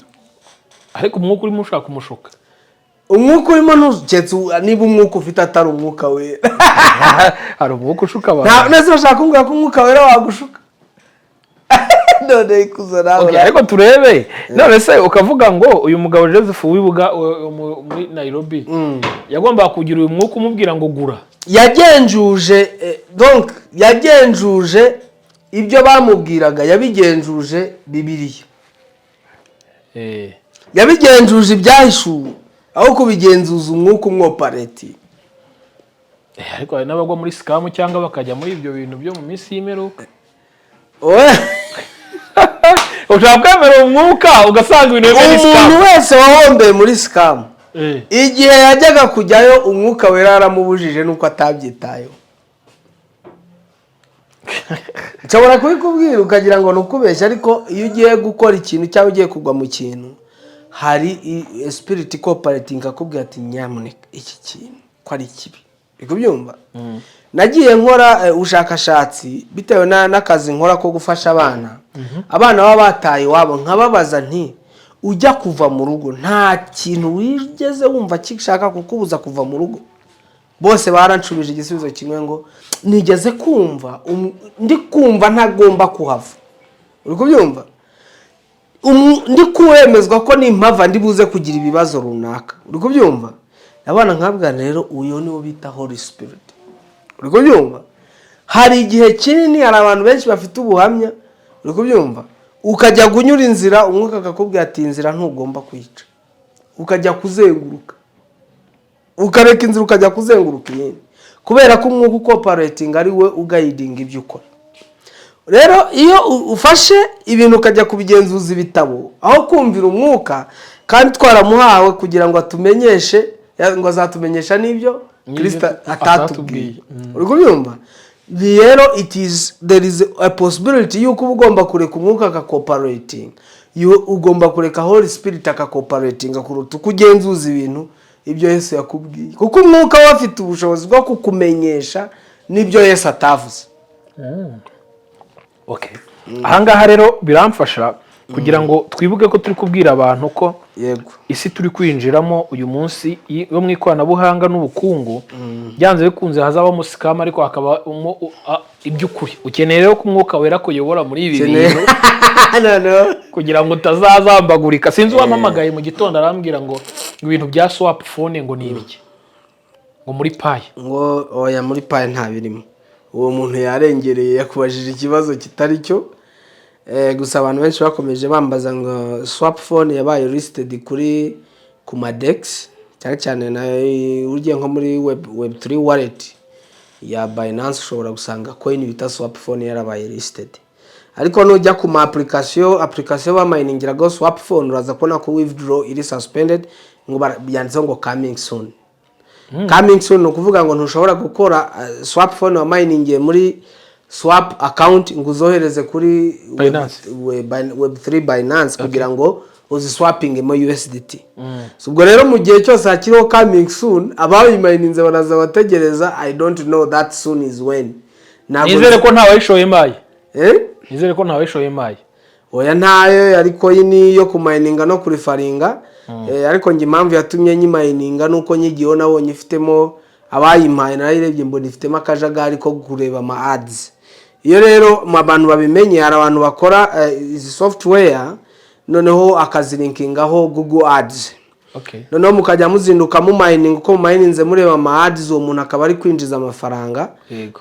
Ariko umwuka urimo ushaka kumushuka. Umwuka urimo ntuketse niba umwuka ufite atari Umwuka Wera. Hari umwuka ushuka abantu. Nese bashaka kumbwira ko Umwuka Wera wagushuka? None ikuzo nawe. Okay, ariko turebe none se ukavuga ngo uyu mugabo Joseph w'ibuga muri Nairobi yagombaga kugira uyu mwuka umubwira ngo gura. Yagenjuje, donc yagenjuje ibyo bamubwiraga, yabigenjuje Bibiliya. Yabigenjuje ibyahishuwe aho kubigenzuza umwuka umwopareti. Ariko hari n'abagwa muri scam cyangwa bakajya muri ibyo bintu byo mu minsi y'imperuka. Ushobora kwemera umwuka ugasanga ibintu bimwe ni Umuntu scam. wese wahombeye muri scam, igihe yajyaga kujyayo Umwuka Wera yaramubujije, nuko atabyitayeho. Nshobora kubikubwira ukagira ngo ni ukubeshya, ariko iyo ugiye gukora ikintu cyangwa ugiye kugwa mu kintu, hari spirit cooperating akubwira ati: "Nyamuneka, iki kintu ko ari kibi." Uri kubyumva? Nagiye nkora ubushakashatsi bitewe n'akazi nkora ko gufasha abana, abana baba bataye iwabo, nkababaza nti: "Ujya kuva mu rugo nta kintu wigeze wumva gishaka kukubuza kuva mu rugo?" Bose baranshubije igisubizo kimwe ngo: "Nigeze kumva ndi kumva ntagomba kuhava." Uri kubyumva? Ndi kuwemezwa ko nimpava ndi buze kugira ibibazo runaka. Uri kubyumva? Abana nkabwa rero, uyu niwo bita Holy Spirit. Uri kubyumva? Hari igihe kinini, hari abantu benshi bafite ubuhamya. Uri kubyumva? Ukajya kunyura inzira, umwuka akakubwira ati: "Inzira ntugomba kwica," ukajya kuzenguruka, ukareka inzira ukajya kuzenguruka iyindi, kubera ko umwuka uko-operatinga ari we u-guidinga ibyo ukora. Rero iyo ufashe ibintu ukajya kubigenzuza ibitabo aho kumvira umwuka, kandi twaramuhawe kugira ngo atumenyeshe, ngo azatumenyesha n'ibyo Kirisito atatubwiye. Uri kubyumva? Rero it is there is a possibility yuko uba ugomba kureka umwuka aka-operatinga, ugomba kureka Holy Spirit aka-operatinga kuruta uko ugenzuza ibintu ibyo Yesu yakubwiye, kuko umwuka we afite ubushobozi bwo kukumenyesha n'ibyo Yesu atavuze. Okay. Ahangaha rero biramfasha kugira ngo twibuke ko turi kubwira abantu ko isi turi kwinjiramo uyu munsi yo mu ikoranabuhanga n'ubukungu, byanze bikunze hazabamo scam, ariko hakabamo iby'ukuri. Ukeneye rero ko Umwuka Wera kuyobora muri ibi bintu Noneho kugira ngo utazazambagurika. Sinzi uwampamagaye mu gitondo arambwira ngo ibintu bya swap phone ngo ni ibiki, ngo muri Pi. Ngo oya, muri Pi nta birimo. Uwo muntu yarengereye, yakubajije ikibazo kitari cyo. Gusa abantu benshi bakomeje bambaza ngo swap phone yabaye listed kuri ku ma DEX, cyane cyane na ugiye nko muri web 3 wallet ya Binance, ushobora gusanga coin bita swap phone yarabaye listed. Ariko nujya ku ma application ba-miningiraho swap phone, uraza kubona ko withdraw iri suspended, ngo byanditseho ngo "coming soon". Coming soon ni ukuvuga ngo ntushobora gukora swap phone wa-miningiye muri swap account ngo uzohereze kuri Binance. Web 3 Binance kugira ngo uzi-swappingemo USDT. So, ubwo rero mu gihe cyose hakiriho coming soon, abayi-mininze baraza bategereza. I don't know that soon is when. Ntabwo Nizere ko ntawayishoye Pi. Eh? Nizere ko ntawayishoye Pi. Oya, ntayo. Ariko iyi ni iyo ku-mininga no ku-referringa. Ariko njye impamvu yatumye nyi-mininga nuko nyigiyeho nabonye ifitemo, abayimpaye narayirebye mbona ifitemo akajagari ko kureba ama ads. Iyo rero mu abantu babimenye, hari abantu bakora izi software, noneho akazi-linkingaho Google Ads, noneho mukajya muzinduka mu-mininga, uko mu-mininze mureba ama ads, uwo muntu akaba ari kwinjiza amafaranga.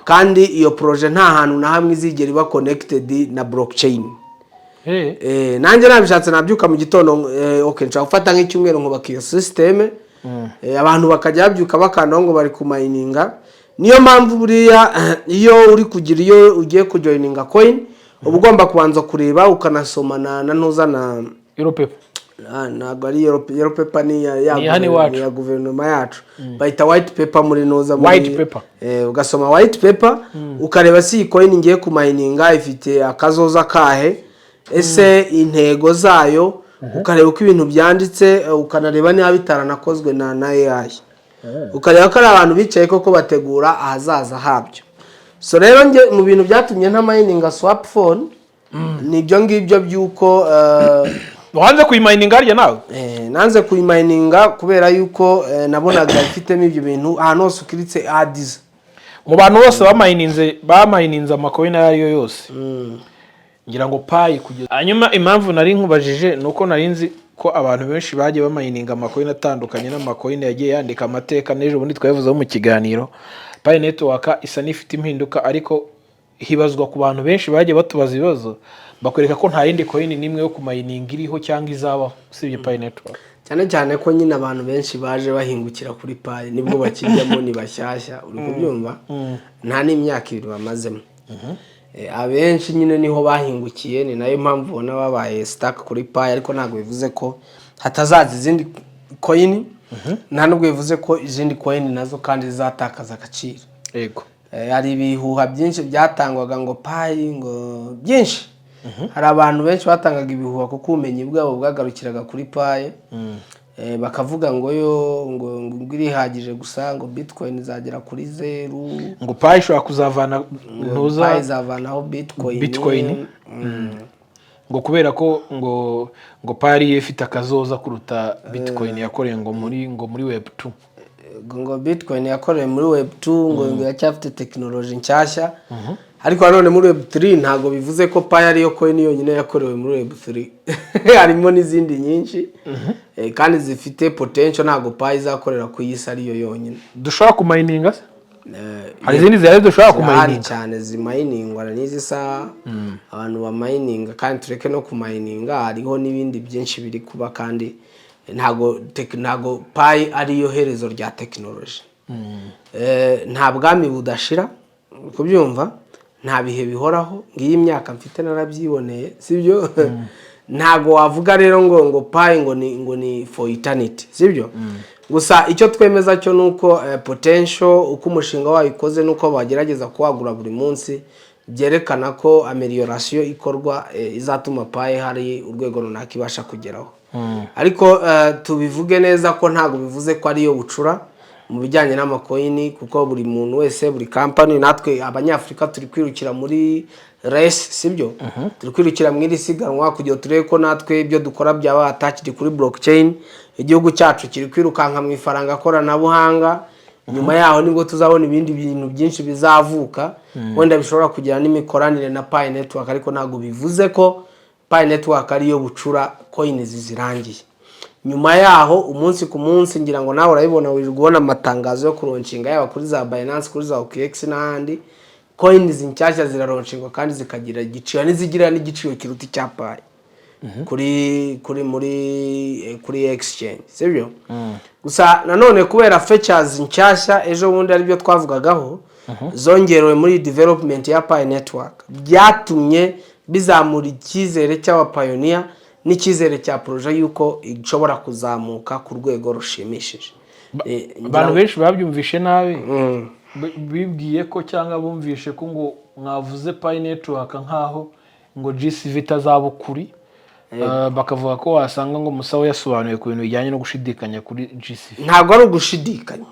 Kandi iyo projet nta hantu na hamwe izigera iba connected na blockchain. Nanjye nabishatse nabyuka mu gitondo, okay, nshobora gufata nk'icyumweru nkubaka iyo système, abantu bakajya babyuka bakandaho ngo bari ku-mininga. Niyo mpamvu buriya iyo uri kugira, iyo ugiye ku-joininga coin, uba ugomba kubanza kureba ukanasoma na ntuza na Europe. Ah, ntabwo ari yellow paper, ni ya Ni hano iwacu. Ni ya guverinoma yacu, bayita white paper muri noza muri White paper. Ugasoma white paper, ukareba si iyi coin ngiye ku-mininga ifite akazoza kahe, ese intego zayo, ukareba uko ibintu byanditse, ukanareba niba bitaranakozwe na AI, ukareba ko ari abantu bicaye koko bategura ahazaza habyo. So rero njye mu bintu byatumye nta-mininga swap phone ni ibyo ngibyo by'uko Wanze kuyi-mininga harya nawe? Nanze kuyi-mininga kubera yuko nabonaga ifitemo ibyo bintu, ahantu hose u-clickitse ads. Mu bantu bose ba-mininze ama coin ayo ari yo yose, ngira ngo Pi kugeza hanyuma. Impamvu nari nkubajije ni uko nari nzi ko abantu benshi bagiye ba-mininga ama coin atandukanye n'ama coin yagiye yandika amateka. N'ejo bundi twabivuzeho mu kiganiro. Pi Network isa n'ifite impinduka, ariko hibazwa ku bantu benshi bagiye batubaza ibibazo, bakwereka ko nta yindi coin n'imwe yo ku-mininga iriho cyangwa izabaho usibye Pi Network. Cyane cyane ko nyine abantu benshi baje bahingukira kuri Pi, nibwo bakijyamo, ni bashyashya. Uri kubyumva? Nta n'imyaka 2 bamazemo. Abenshi nyine niho bahingukiye, ni nayo mpamvu ubona babaye stuck kuri Pi. Ariko ntabwo bivuze ko hatazaza izindi coin, nta nubwo bivuze ko izindi coin nazo kandi zizatakaza agaciro. Hari ibihuha byinshi byatangwaga ngo Pi, ngo byinshi. Hari abantu benshi batangaga ibihuha kuko ubumenyi bwabo bwagarukiraga kuri Pi. Bakavuga ngo yo ngo irihagije gusa, ngo Bitcoin izagera kuri zeru. Ngo Pi ishobora kuzavana ntuza Pi izavanaho Bitcoin. Bitcoin. Ngo kubera ko ngo Pi ariyo ifite akazoza kuruta Bitcoin yakoreye ngo muri web 2. Ngo Bitcoin yakorewe muri web 2, ngo iracyafite tekinoloji nshyashya. Ariko nanone muri Web3 ntabwo bivuze ko Pi ariyo coin yonyine yakorewe muri Web3. Harimo n'izindi nyinshi kandi zifite potential. Ntabwo Pi izakorera ku isi ariyo yonyine. Dushobora kumayininga se? Hari izindi zihari dushobora Zirahari kumayininga? cyane zimayiningwa n'izi saha, abantu bamayininga. Kandi tureke no kumayininga, hariho n'ibindi byinshi biri kuba. Kandi ntago Pi ariyo herezo rya tekinoloji. Nta bwami budashira, uri kubyumva? Nta bihe bihoraho. Ngiyi imyaka mfite narabyiboneye, sibyo? Ntago wavuga rero ngo Pi ngo ni for eternity, sibyo? Gusa icyo twemeza cyo ni uko potential, uko umushinga wayo ukoze n'uko bagerageza kuwagura buri munsi, byerekana ko amélioration ikorwa izatuma Pi hari urwego runaka ibasha kugeraho. Ariko tubivuge neza ko ntabwo bivuze ko ariyo bucura mu bijyanye n'amakoyini, kuko buri muntu wese, buri kampani, natwe Abanyafurika turi kwirukira muri race, sibyo? Turi kwirukira mu iri siganwa kugira ngo turebe ko natwe ibyo dukora byaba attached kuri blockchain. Igihugu cyacu kiri kwirukanka mu ifaranga koranabuhanga. Nyuma yaho nibwo tuzabona ibindi bintu byinshi bizavuka, wenda bishobora kugira n'imikoranire na Pi Network. Ariko ntabwo bivuze ko Pi Network ariyo bucura, coins zirangiye. Nyuma yaho, umunsi ku munsi, ngira ngo nawe urabibona, wirirwa ubona amatangazo yo kulaunchinga, yaba kuri za Binance, kuri za OKX n'ahandi. Coins nshyashya ziralaunchingwa kandi zikagira igiciro, n'izigira n'igiciro kiruta icya Pi kuri muri kuri exchange, sibyo? Gusa nanone kubera features nshyashya ejo bundi, aribyo twavugagaho, zongerewe muri development ya Pi Network, byatumye bizamura icyizere cy'abapioneer n'icyizere cya projet y'uko ishobora kuzamuka ku rwego rushimishije. Abantu benshi babyumvishe nabi. Bibwiye ko cyangwa bumvishe ko ngo mwavuze Pi Network nk'aho ngo GCV itazaba ukuri. Bakavuga ko wasanga ngo Musawo yasobanuye ku bintu bijyanye no gushidikanya kuri GCV. Ntabwo ari ugushidikanya,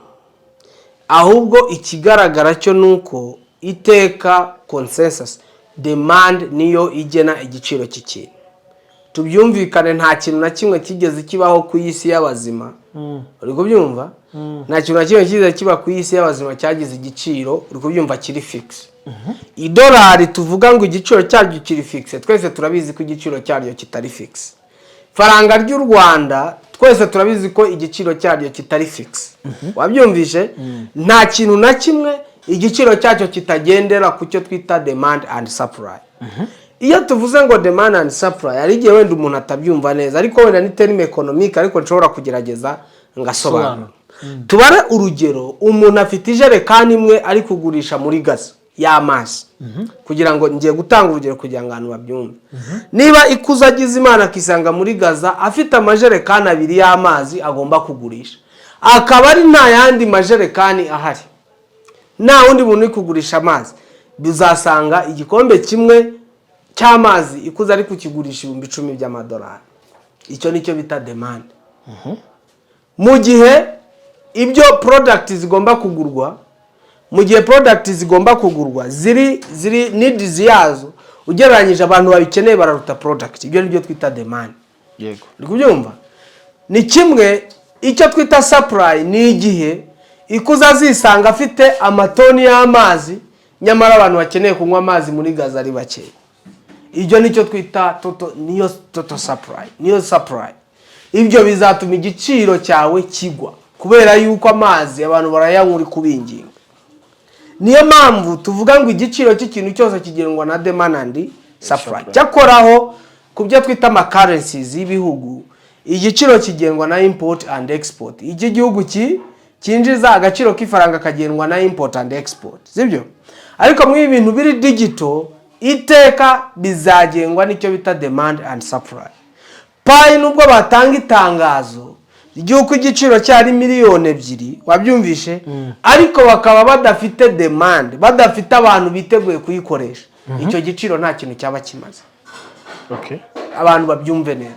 ahubwo ikigaragara cyo ni uko iteka consensus demand niyo igena igiciro cy'ikintu. Tubyumvikane, nta kintu na kimwe kigeze kibaho ku isi y'abazima, uri kubyumva? Nta kintu na kimwe kigeze kiba ku isi y'abazima cyagize igiciro, uri kubyumva, kiri fixe. Idolari tuvuga ngo igiciro cyaryo kiri fixe, twese turabizi ko igiciro cyaryo kitari fixe. Faranga ry'u Rwanda, twese turabizi ko igiciro cyaryo kitari fixe. Wabyumvishe? Nta kintu na kimwe igiciro cyacyo kitagendera ku cyo twita demand and supply. Iyo tuvuze ngo demand and supply, hari igihe wenda umuntu atabyumva neza, ariko wenda ni terme économique, ariko nshobora kugerageza ngasobanura. Tubare urugero: umuntu afite ijerekani imwe ari kugurisha muri Gaza y'amazi. Kugira ngo ngiye gutanga urugero kugira ngo abantu babyumve. Niba Ikuzo agize Imana akisanga muri Gaza afite amajerekani abiri y'amazi agomba kugurisha, akaba ari nta yandi majerekani ahari, nta wundi muntu uri kugurisha amazi, bizasanga igikombe kimwe cy'amazi Ikuzo ari kukigurisha 10,000 by'amadolari. Icyo nicyo bita demand. Mu gihe ibyo product zigomba kugurwa, mu gihe product zigomba kugurwa ziri needs yazo, ugereranyije abantu babikeneye bararuta product, ibyo nibyo twita demand. Uri kubyumva? Ni kimwe. Icyo twita supply ni igihe Ikuzo azisanga afite amatoni y'amazi, nyamara abantu bakeneye kunywa amazi muri Gaza ari bakeya. Ibyo nicyo twita total, niyo total supply, niyo supply. Ibyo bizatuma igiciro cyawe kigwa, kubera yuko amazi abantu barayanywa uri kubinginga. Niyo mpamvu tuvuga ngo igiciro cy'ikintu cyose kigenwa na demand and supply. Cyakoraho ku byo twita amacurrencies y'ibihugu, igiciro kigenwa na import and export. Iki gihugu cyinjiza, agaciro k'ifaranga kagenwa na import and export, sibyo? Ariko muri ibi bintu biri digital, iteka bizagengwa n'icyo bita demand and supply. Pi, nubwo batanga itangazo ry'uko igiciro cyari miliyoni 2, wabyumvishe, ariko bakaba badafite demand, badafite abantu biteguye kuyikoresha, icyo giciro nta kintu cyaba kimaze. Abantu babyumve neza.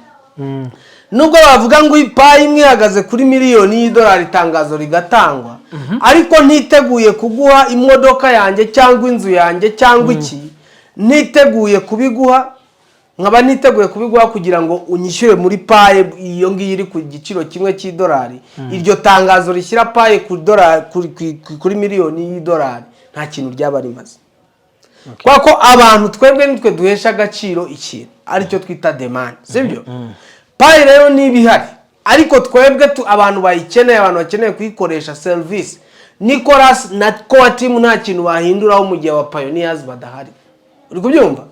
Nubwo bavuga ngo Pi imwe ihagaze kuri miliyoni y'idolari, itangazo rigatangwa, ariko ntiteguye kuguha imodoka yanjye cyangwa inzu yanjye cyangwa iki, ntiteguye kubiguha, nkaba niteguye kubiguha kugira ngo unyishyure muri Pi iyo ngiyo iri ku giciro kimwe cy'idolari, iryo tangazo rishyira Pi ku dolari kuri miliyoni y'idolari nta kintu ryaba rimaze. Kubera ko abantu twebwe nitwe duhesha agaciro ikintu, aricyo twita demand, sibyo? Pi rero niba ihari, ariko twebwe abantu bayikeneye, abantu bakeneye kuyikoresha serivisi, Nicolas na core team nta kintu bahinduraho mu gihe aba pioneers badahari. Uri kubyumva?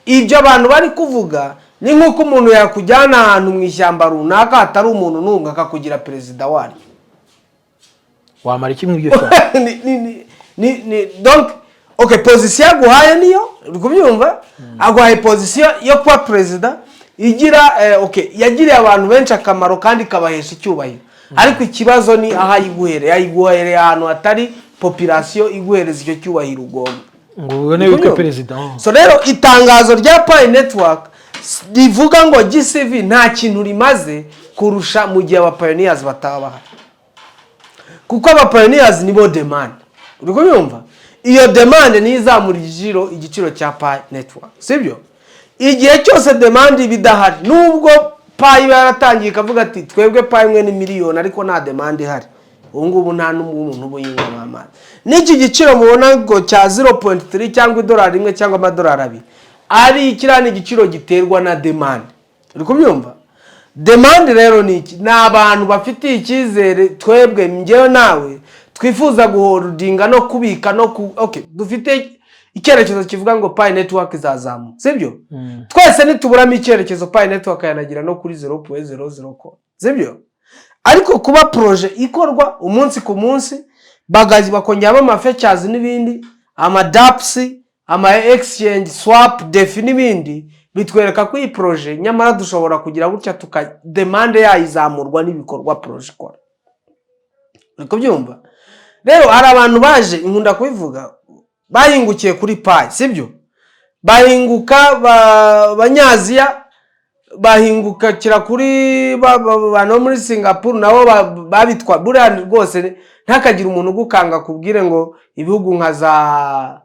Ibyo abantu bari kuvuga ni nk'uko umuntu yakujyana ahantu mu ishyamba runaka hatari umuntu n'umwe, akakugira perezida waryo. Wamara iki muri iryo shyamba? Ni donc, okay, position aguhaye niyo, uri kubyumva? Aguhaye position yo kuba perezida igira okay, yagiriye abantu benshi akamaro kandi ikabahesha icyubahiro, ariko ikibazo ni aho ayiguhereye. Ayiguhereye ahantu hatari population iguhereza icyo cyubahiro ugomba ngo ubone witwe perezida. So rero itangazo rya Pi Network rivuga ngo GCV nta kintu rimaze kurusha mu gihe aba pioneers bataba bahari, kuko aba pioneers nibo demand. Uri kubyumva? Iyo demand niyo izamura igiciro cya Pi Network, sibyo? Igihe cyose demand iba idahari, nubwo Pi iba yaratangiye ikavuga ati twebwe Pi imwe ni miliyoni, ariko nta demand ihari, ubu ngubu nta n'umuntu uba uyinywamo amazi. N'iki giciro mubona ngo cya 0.3 cyangwa idolari 1 cyangwa amadolari 2, ari kiriya ni igiciro giterwa na demand. Uri kubyumva? Demand rero ni iki? Ni abantu bafitiye icyizere twebwe, njyewe nawe, twifuza guholdinga no kubika no ku okay, dufite icyerekezo kivuga ngo Pi Network izazamuka, sibyo? Twese nituburamo icyerekezo, Pi Network yanagira no kuri 0.00 ko, sibyo? Ariko kuba projet ikorwa umunsi ku munsi, bagazi bakongeramo ama features n'ibindi, ama dApps, ama exchange, swap, DeFi n'ibindi, bitwereka ko iyi projet nyamara dushobora kugira gutya tuka demand yayizamurwa n'ibikorwa projet ikora. Uri kubyumva? Rero hari abantu baje, nkunda kubivuga, bahingukiye kuri Pi, sibyo? Bahinguka abanyaziya, bahingukira kuri bantu bo muri Singapuru nabo babitwa. Buriya rwose ntihakagire umuntu ugukanga kubwire ngo ibihugu nka za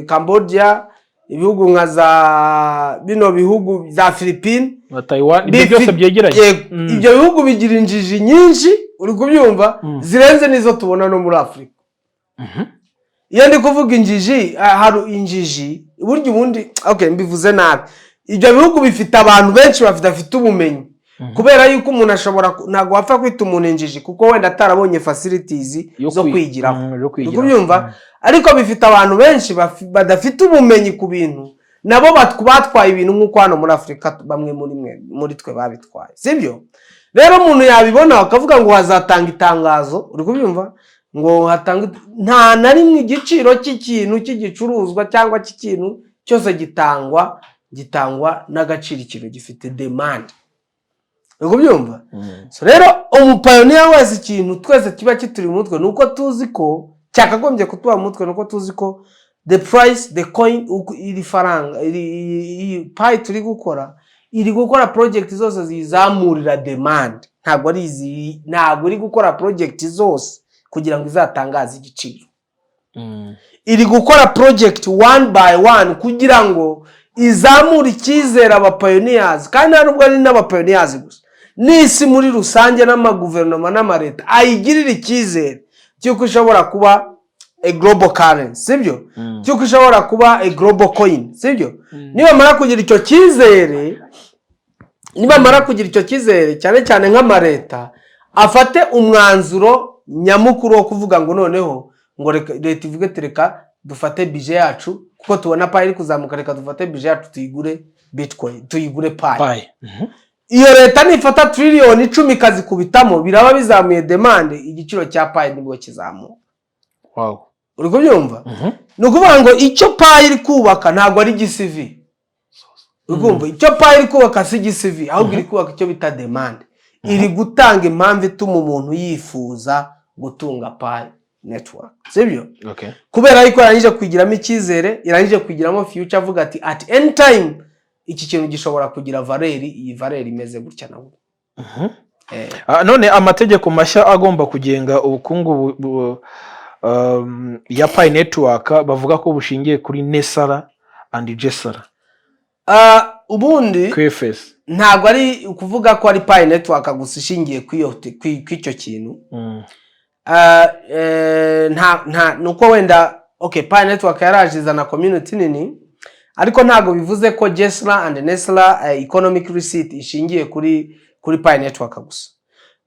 Cambodia, ibihugu nka za bino bihugu za Philippines na Taiwan, ibyo byose byegeranye. Yego, ibyo bihugu bigira injiji nyinshi, uri kubyumva, zirenze n'izo tubona no muri Afurika. Iyo ndi kuvuga injiji, hari injiji burya ubundi, okay, mbivuze nabi. Ibyo bihugu bifite abantu benshi badafite ubumenyi, kubera yuko umuntu ashobora ntabwo wapfa kwita umuntu injiji kuko wenda atarabonye facilities Yo zo kwigiraho. Yo Uri kwigiraho. kubyumva? Ariko bifite abantu benshi badafite ubumenyi ku bintu, nabo batwaye ibintu nk'uko hano muri Afurika bamwe muri mwe muri twe babitwaye, sibyo? Rero umuntu yabibona bakavuga ngo hazatanga itangazo, uri kubyumva, ngo hatanga, nta na rimwe igiciro cy'ikintu cy'igicuruzwa cyangwa cy'ikintu cyose gitangwa n'agaciro ikintu gifite, demand. Uri kubyumva? So rero umupioneer wese, ikintu twese kiba kituri mu mutwe ni uko tuzi ko cyakagombye kutuba mu mutwe, ni uko tuzi ko the price, the coin, iri faranga, iyi Pi turi gukora, iri gukora project zose ziyizamurira demand. Ntabwo ari izi, ntabwo iri gukora project zose kugira ngo izatangaze igiciro. Iri gukora project one by one kugira ngo izamure icyizere aba pioneers, kandi nta nubwo ari n'aba pioneers gusa, n'isi muri rusange n'amaguverinoma n'amaleta ayigirira icyizere cy'uko ishobora kuba a global currency, sibyo? Cy'uko ishobora kuba a global coin, sibyo? Nibamara kugira icyo cyizere, cyane cyane nk'amaleta afate umwanzuro nyamukuru wo kuvuga ngo noneho ngo reka leta ivuge ati reka dufate budget yacu, kuko tubona Pi iri kuzamuka, reka dufate budget yacu tuyigure Bitcoin, tuyigure Pi. Pi. Iyo leta nifata triliyoni 10 ikazikubitamo, biraba bizamuye demande, igiciro cya Pi nibwo kizamuka. Uri kubyumva? Ni ukuvuga ngo icyo Pi iri kubaka ntabwo ari GCV. Uri kumva? Icyo Pi iri kubaka si GCV, ahubwo iri kubaka icyo bita demande. Iri gutanga impamvu ituma umuntu yifuza gutunga Pi Network, sibyo? Okay. Kubera yuko yarangije kwigiramo icyizere, irangije kwigiramo future, avuga ati at any time iki kintu gishobora kugira valeur, iyi valeur imeze gutya na gutya. None amategeko mashya agomba kugenga ubukungu ya Pi Network bavuga ko bushingiye kuri NESARA and GESARA. Ubundi QFS. Ntabwo ari ukuvuga ko ari Pi Network gusa ishingiye kw'icyo kintu. Nta nuko wenda Okay, Pi Network yaraje izana community nini, ariko ntabwo bivuze ko GESARA and NESARA economic reset ishingiye kuri Pi Network gusa.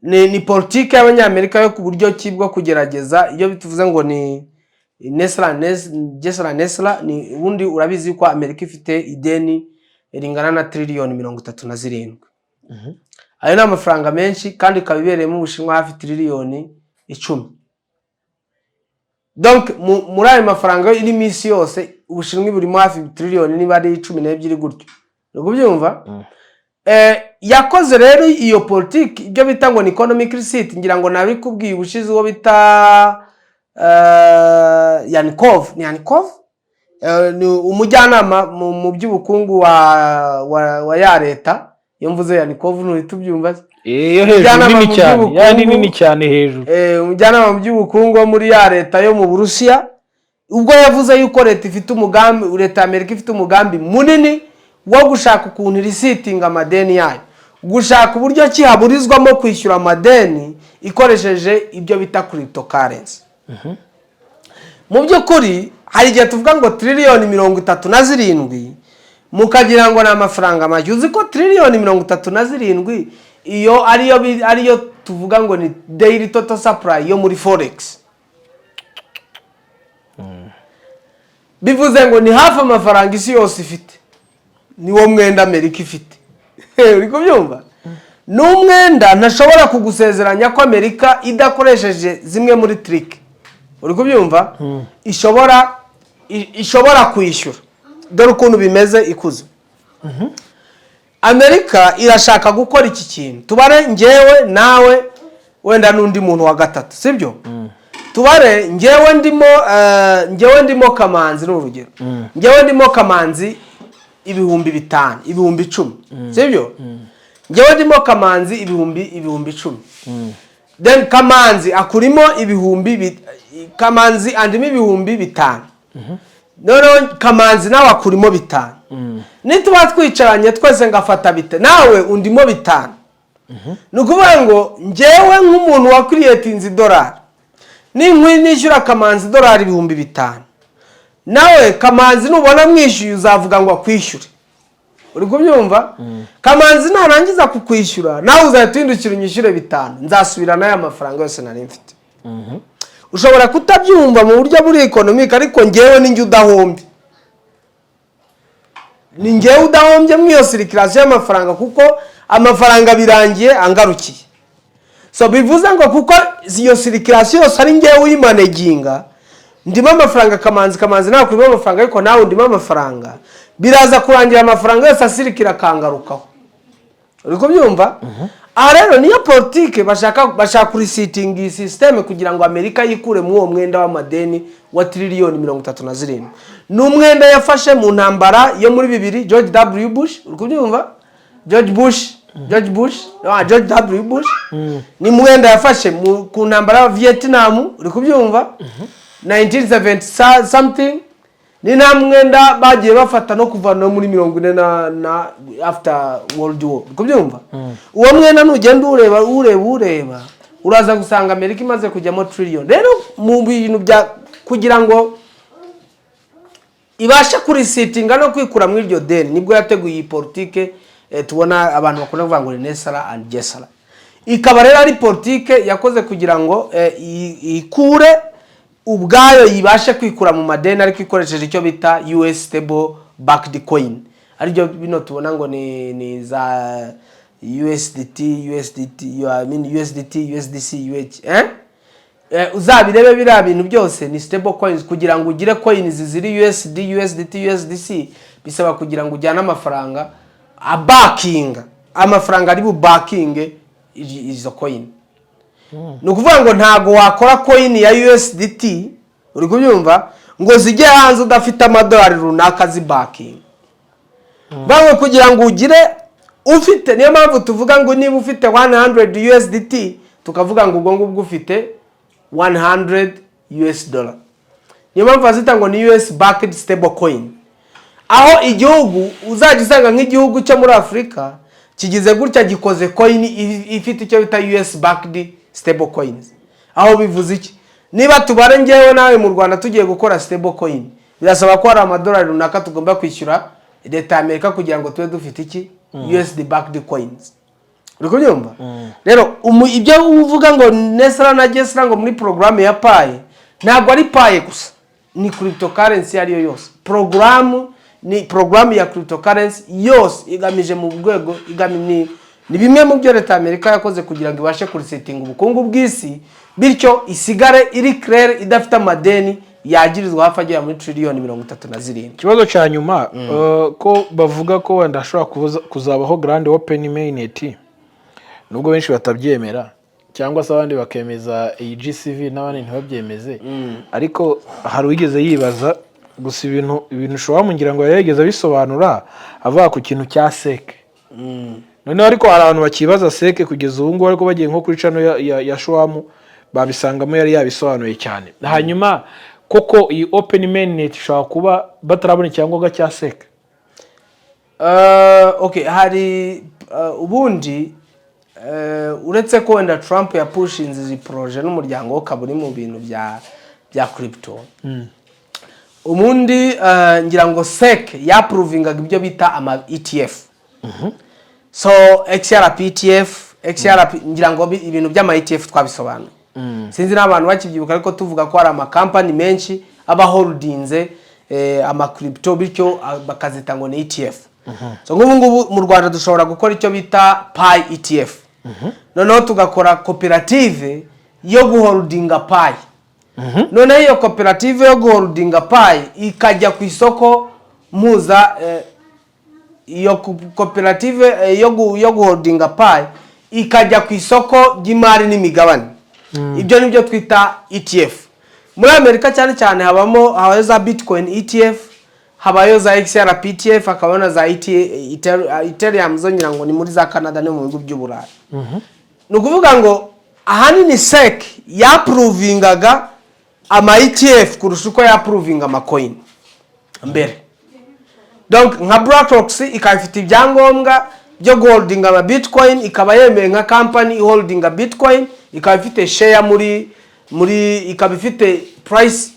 Ni politike y'Abanyamerika yo ku buryo ki bwo kugerageza. Iyo tuvuze ngo ni NESARA, GESARA, NESARA, ni ubundi urabizi ko Amerika ifite ideni ringana na triliyoni 37. Ayo ni amafaranga menshi, kandi ikaba ibereyemo Ubushinwa hafi triliyoni 10. Donc muri ayo mafaranga irimo isi yose, Ubushinwa burimo hafi triliyoni niba ari 12 gutyo, uri kubyumva? Yakoze rero iyo politiki, ibyo bita ngo ni economic reset. Ngira ngo nabikubwiye ubushize, uwo bita Yanikov, ni Yanikov, ni umujyanama mu by'ubukungu wa ya leta. Iyo mvuze Yanikov ntuhita ubyumva se? Iyo hejuru. Umujyanama nini mu cyane ya ni by'ubukungu. Nini cyane hejuru. Umujyanama mu by'ubukungu wo muri ya leta yo mu Burusiya, ubwo yavuze yuko leta ifite umugambi, leta ya Amerika ifite umugambi munini wo gushaka ukuntu iresetinga amadeni yayo, gushaka uburyo ki haburizwamo kwishyura amadeni ikoresheje ibyo bita cryptocurrency. Mu by'ukuri hari igihe tuvuga ngo triliyoni 37, mukagira ngo ni amafaranga make. Uzi ko triliyoni 37 iyo ariyo ariyo tuvuga ngo ni daily total supply yo muri forex? Bivuze ngo ni hafi amafaranga isi yose ifite, niwo mwenda Amerika ifite, uri kubyumva? Ni umwenda ntashobora kugusezeranya ko Amerika idakoresheje zimwe muri trick, uri kubyumva, ishobora kwishyura. Dore ukuntu bimeze ikuze: Amerika irashaka gukora iki kintu. Tubare ngewe nawe, wenda n'undi muntu wa gatatu, sibyo? Tubare ngewe ndimo Kamanzi, ni urugero, ngewe ndimo Kamanzi 5000, 10000, sibyo? Ngewe ndimo Kamanzi 10000, then Kamanzi akurimo Kamanzi andimo 5000, noneho Kamanzi nawe akurimo 5. Nituba twicaranye twese, ngafata bite, nawe undimo 5. Ni ukuvuga ngo ngewe nk'umuntu wacreatinze idolari, ninkwi nishyura Kamanzi idolari 5000, nawe Kamanzi nubona mwishyuye uzavuga ngo akwishyure, uri kubyumva? Kamanzi narangiza kukwishyura, nawe uzahita uhindukira unyishyure 5, nzasubira n'aya mafaranga yose nari mfite. Ushobora kutabyumva mu buryo buri economic, ariko ngewe ninjye udahombye, ni ngewe udahombye muri iyo circulation y'amafaranga, kuko amafaranga birangiye angarukiye. So bivuze ngo kuko iyo circulation yose ari ngewe uyimanaginga, ndimo amafaranga Kamanzi, Kamanzi nawe kurimo amafaranga, ariko nawe ndimo amafaranga, biraza kurangira amafaranga yose acircula akangarukaho, uri kubyumva? Aha rero niyo politike bashaka kuresetinga iyi système kugira ngo Amerika yikure muri uwo mwenda w'amadeni wa triliyoni 37. Ni umwenda yafashe mu ntambara yo muri bibiri, George W Bush, uri kubyumva? George Bush, George Bush, George W Bush, ni umwenda yafashe ku ntambara ya Vietnam, uri kubyumva? 1970 something. Ni nta mwenda bagiye bafata no kuva no muri 40 na after World War, uri kubyumva? Uwo mwenda nugenda ureba, ureba, ureba, uraza gusanga Amerika imaze kujyamo trillion. Rero mu bintu bya kugira ngo ibashe kuresetinga no kwikura muri iryo deni, nibwo yateguye iyi politike tubona abantu bakunda kuvuga ngo ni NESARA and GESARA. Ikaba rero ari politike yakoze kugira ngo ikure ubwayo, yibashe kwikura mu madeni, ariko ikoresheje icyo bita US stable backed coin, aribyo bino tubona ngo ni za USDT, USDT, I mean USDT, USDC, UH, eh? Uzabirebe biriya bintu byose ni stable coins. Kugira ngo ugire coins ziri USD, USDT, USDC, bisaba kugira ngo ujyane amafaranga abackinga, amafaranga ari bubackinge izo coin. Ni ukuvuga ngo ntabwo wakora coin ya USDT, uri kubyumva, ngo zijye hanze udafite amadolari runaka zibackinga. Bamwe kugira ngo ugire ufite, niyo mpamvu tuvuga ngo niba ufite 100 USDT, tukavuga ngo ubwo ngubwo ufite 100 US dollar. Niyo mpamvu bazita ngo ni US backed stable coin, aho igihugu uzajya usanga nk'igihugu cyo muri Afurika kigize gutya gikoze coin ifite icyo bita US backed stable coins. Aho bivuze iki? Niba tubare ngewe nawe mu Rwanda tugiye gukora stable coin, birasaba ko hari amadolari runaka tugomba kwishyura leta ya Amerika kugira ngo tube dufite iki? USD backed coins. Uri kubyumva? Rero ibyo uvuga ngo Nesara na Gesara ngo muri porogaramu ya Pi, ntabwo ari Pi gusa, ni cryptocurrency iyo ari yo yose. Porogaramu ni porogaramu ya cryptocurrency yose igamije mu rwego ni bimwe mu byo leta ya Amerika yakoze kugira ngo ibashe kuresetinga ubukungu bw'isi, bityo isigare iri clear, idafite amadeni yagirizwa hafi agera muri triliyoni 37. Ikibazo cya nyuma, ko bavuga ko wenda hashobora kuzabaho grand open mainnet, nubwo benshi batabyemera cyangwa se abandi bakemeza iyi GCV n'abandi ntibabyemeze, ariko hari uwigeze yibaza gusa ibintu ushobora mungira ngo yari yigeze abisobanura avuga ku kintu cya SEC. Noneho ariko hari abantu bakibaza SEC kugeza ubu ngubu, ariko bagiye nko kuri channel ya Showamu babisangamo, yari yabisobanuye cyane. Hanyuma koko iyi open mainnet ishobora kuba batarabona icyangombwa cya SEC? Okay, hari ubundi uretse ko wenda Trump yapushinze izi projet n'umuryango we ukaba uri mu bintu bya crypto, ubundi ngira ngo SEC yaprovingaga ibyo bita ama ETF. So XRP ETF, XRP, ngira ngo ibintu by'ama ETF twabisobanuye, sinzi n'abantu bakibyibuka, ariko tuvuga ko hari amakampani menshi aba holdinze ama crypto, bityo bakazita ngo ni ETF. So nk'ubu ngubu mu Rwanda dushobora gukora icyo bita Pi ETF, noneho tugakora koperative yo guholdinga Pi. Noneho iyo koperative yo guholdinga Pi ikajya ku isoko mpuza iyo koperative yo guholdinga Pi ikajya ku isoko ry'imari n'imigabane. Ibyo nibyo twita ETF. Muri Amerika cyane cyane habamo, habayo za Bitcoin ETF, habayo za XRP ETF, hakabayo na za Ethereum zo ngira ngo ni muri za Canada no mu bihugu by'Uburayi. Ni ukuvuga ngo ahanini SEC yaprovingaga ama ETF kurusha uko yaprovinga ama coin mbere. Donc nka BlackRock ikaba ifite ibyangombwa byo guholdinga ama Bitcoin, ikaba yemewe nka company holdinga Bitcoin, ikaba ifite share muri ikaba ifite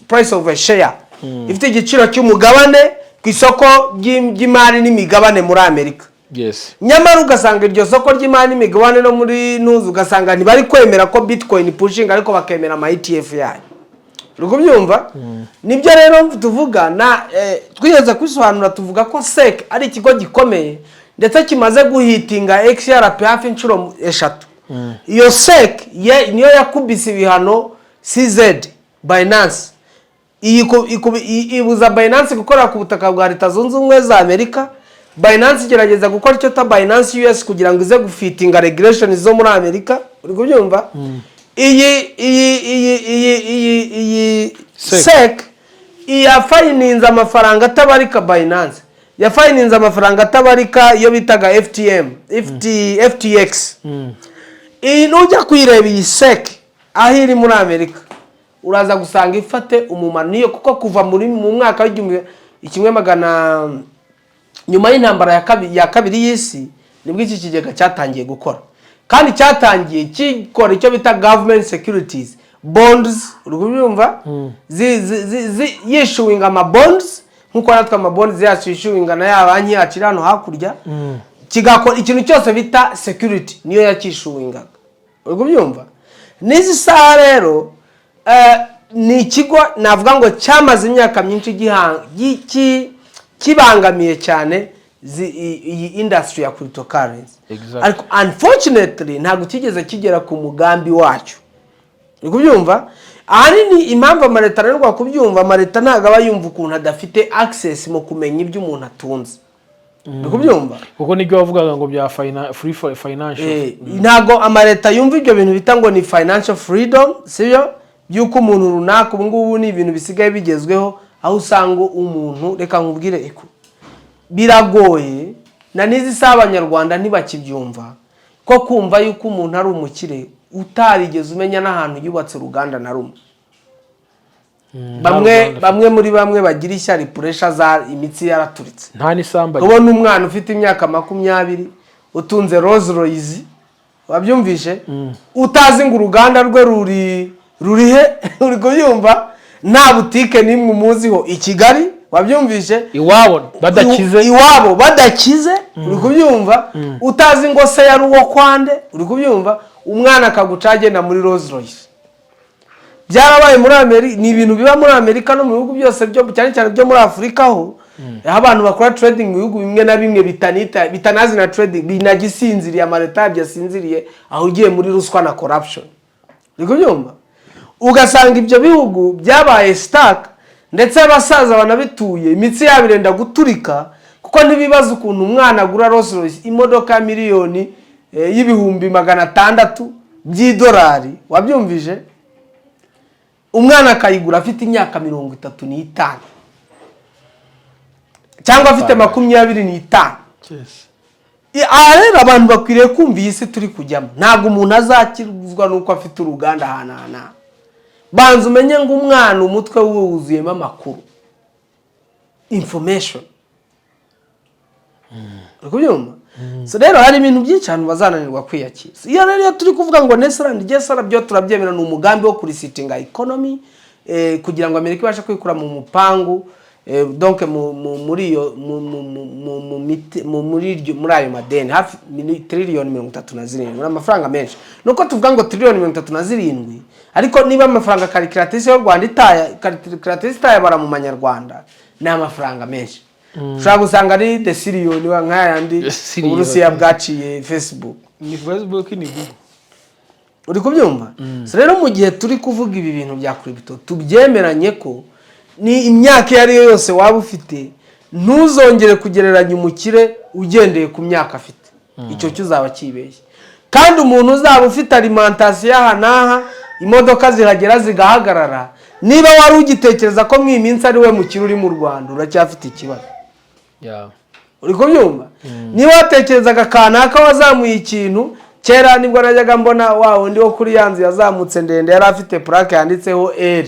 price of a share, ifite igiciro cy'umugabane ku isoko ry'imari n'imigabane muri Amerika. Nyamara ugasanga iryo soko ry'imari n'imigabane no muri ntuzi, ugasanga ntibari kwemera ko Bitcoin pushinga, ariko bakemera ama ETF yayo. Uri kubyumva? Nibyo rero tuvuga na twigeze kwisobanura, tuvuga ko SEC ari ikigo gikomeye ndetse kimaze guhitinga XRP hafi inshuro 3. Iyo SEC niyo yakubise ibihano CZ Binance, iyi ibuza Binance gukorera ku butaka bwa Leta Zunze Ubumwe za Amerika. Binance igerageza gukora icyo ta Binance US kugira ngo ize gufitinga regulation zo muri Amerika. Uri kubyumva? Iyi SEC. SEC yafayininze amafaranga atabarika Binance, yafayininze amafaranga atabarika iyo bitaga FTM, FT, FTX. Iyi nujya kuyireba, iyi SEC aho iri muri Amerika, uraza gusanga ifate umumaro niyo, kuko kuva mu mwaka w'igihumbi kimwe magana nyuma y'intambara ya kabiri y'isi nibwo iki kigega cyatangiye gukora, kandi cyatangiye gikora icyo bita government securities bonds. Uri kubyumva? Yissuinga ama bonds nk'uko natwe ama bonds yacu yissuinga na ya banki yacu iri hano hakurya, kigakora ikintu cyose bita security, niyo yakissuingaga. Uri kubyumva? N'izi saha rero ni ikigo navuga ngo cyamaze imyaka myinshi kibangamiye cyane iyi industry ya cryptocurrency. Ariko unfortunately ntabwo kigeze kigera ku mugambi wacyo. Uri kubyumva? Ahanini impamvu amaleta ananirwa kubyumva, amaleta ntabwo aba yumva ukuntu adafite access mu kumenya ibyo umuntu atunze. Uri kubyumva? Kuko nibyo wavugaga ngo bya free financial. Ntabwo amaleta yumva ibyo bintu bita ngo ni financial freedom, sibyo? By'uko umuntu runaka, ubu ngubu ni ibintu bisigaye bigezweho, aho usanga umuntu, reka nkubwire eko, biragoye na n'izi saha Abanyarwanda ntibakibyumva ko kumva yuko umuntu ari umukire utarigeze umenya n'ahantu yubatse uruganda na rumwe. Bamwe ruganda. Bamwe muri bamwe bagira ishyari, pressure za imitsi yaraturitse. Nta n'isambu. Kubona umwana ufite imyaka 20 utunze Rolls Royce, wabyumvishe, utazi ngo uruganda rwe ruri Rurihe? Uri kubyumva? Nta butike n'imwe umuziho i Kigali, wabyumvise? Iwabo badakize. Iwabo badakize, uri kubyumva? Utazi ngo se yari uwo kwande, uri kubyumva? Umwana akaguca agenda muri Rolls Royce. Byarabaye muri Amerika, ni ibintu biba muri Amerika no mu bihugu byose byo, cyane cyane byo muri Afurika, aho abantu bakora trading mu bihugu bimwe na bimwe bitanita, bitanazi na trading, binagisinziriye, amaleta yabyo asinziriye, aho ugiye muri ruswa na corruption, uri kubyumva? Ugasanga ibyo bihugu byabaye stuck, ndetse abasaza banabituye imitsi yabo irenda guturika, kuko ntibibaza ukuntu umwana agura Rolls Royce, imodoka ya miliyoni y'600,000 by'idolari, wabyumvise? Umwana akayigura afite imyaka 35 cyangwa afite 25. Aha rero abantu bakwiriye kumva iyi si turi kujyamo. Ntabwo umuntu azakizwa n'uko afite uruganda ahantu aha n'aha. Banza umenye ngo umwana umutwe we wuzuyemo amakuru, information, uri kubyumva? So rero hari ibintu byinshi abantu bazananirwa kwiyakira. So, iyo rero iyo turi kuvuga ngo NESARA and GESARA, byo turabyemera, ni umugambi wo kuresetinga economy kugira ngo Amerika ibashe kwikura mu mupangu, donc muri iyo mu muri iryo, muri ayo madeni hafi triliyoni 37. Ni amafaranga menshi. Nuko tuvuga ngo triliyoni 37, ariko niba amafaranga calculatrice y'u Rwanda itaya, calculatrice itayabara mu manyarwanda, ni amafaranga menshi. Ushobora gusanga ari decillion nk'ayandi Decillion. Uburusiya bwaciye Facebook. Ni Facebook, ni Google. Uri kubyumva? So rero mu gihe turi kuvuga ibi bintu bya crypto, tubyemeranye ko ni imyaka iyo ari yo yose waba ufite, ntuzongere kugereranya umukire ugendeye ku myaka afite. Icyo cyo uzaba kibeshye. Kandi umuntu uzaba ufite alimentation aha n'aha, imodoka zihagera zigahagarara, niba wari ugitekereza ko mu iyi minsi ari we mukire uri mu Rwanda, uracyafite ikibazo. Uri kubyumva? Niba watekerezaga kanaka wazamuye ikintu kera, nibwo najyaga mbona wa wundi wo kuri ya nzu yazamutse ndende, yari afite plaque yanditseho R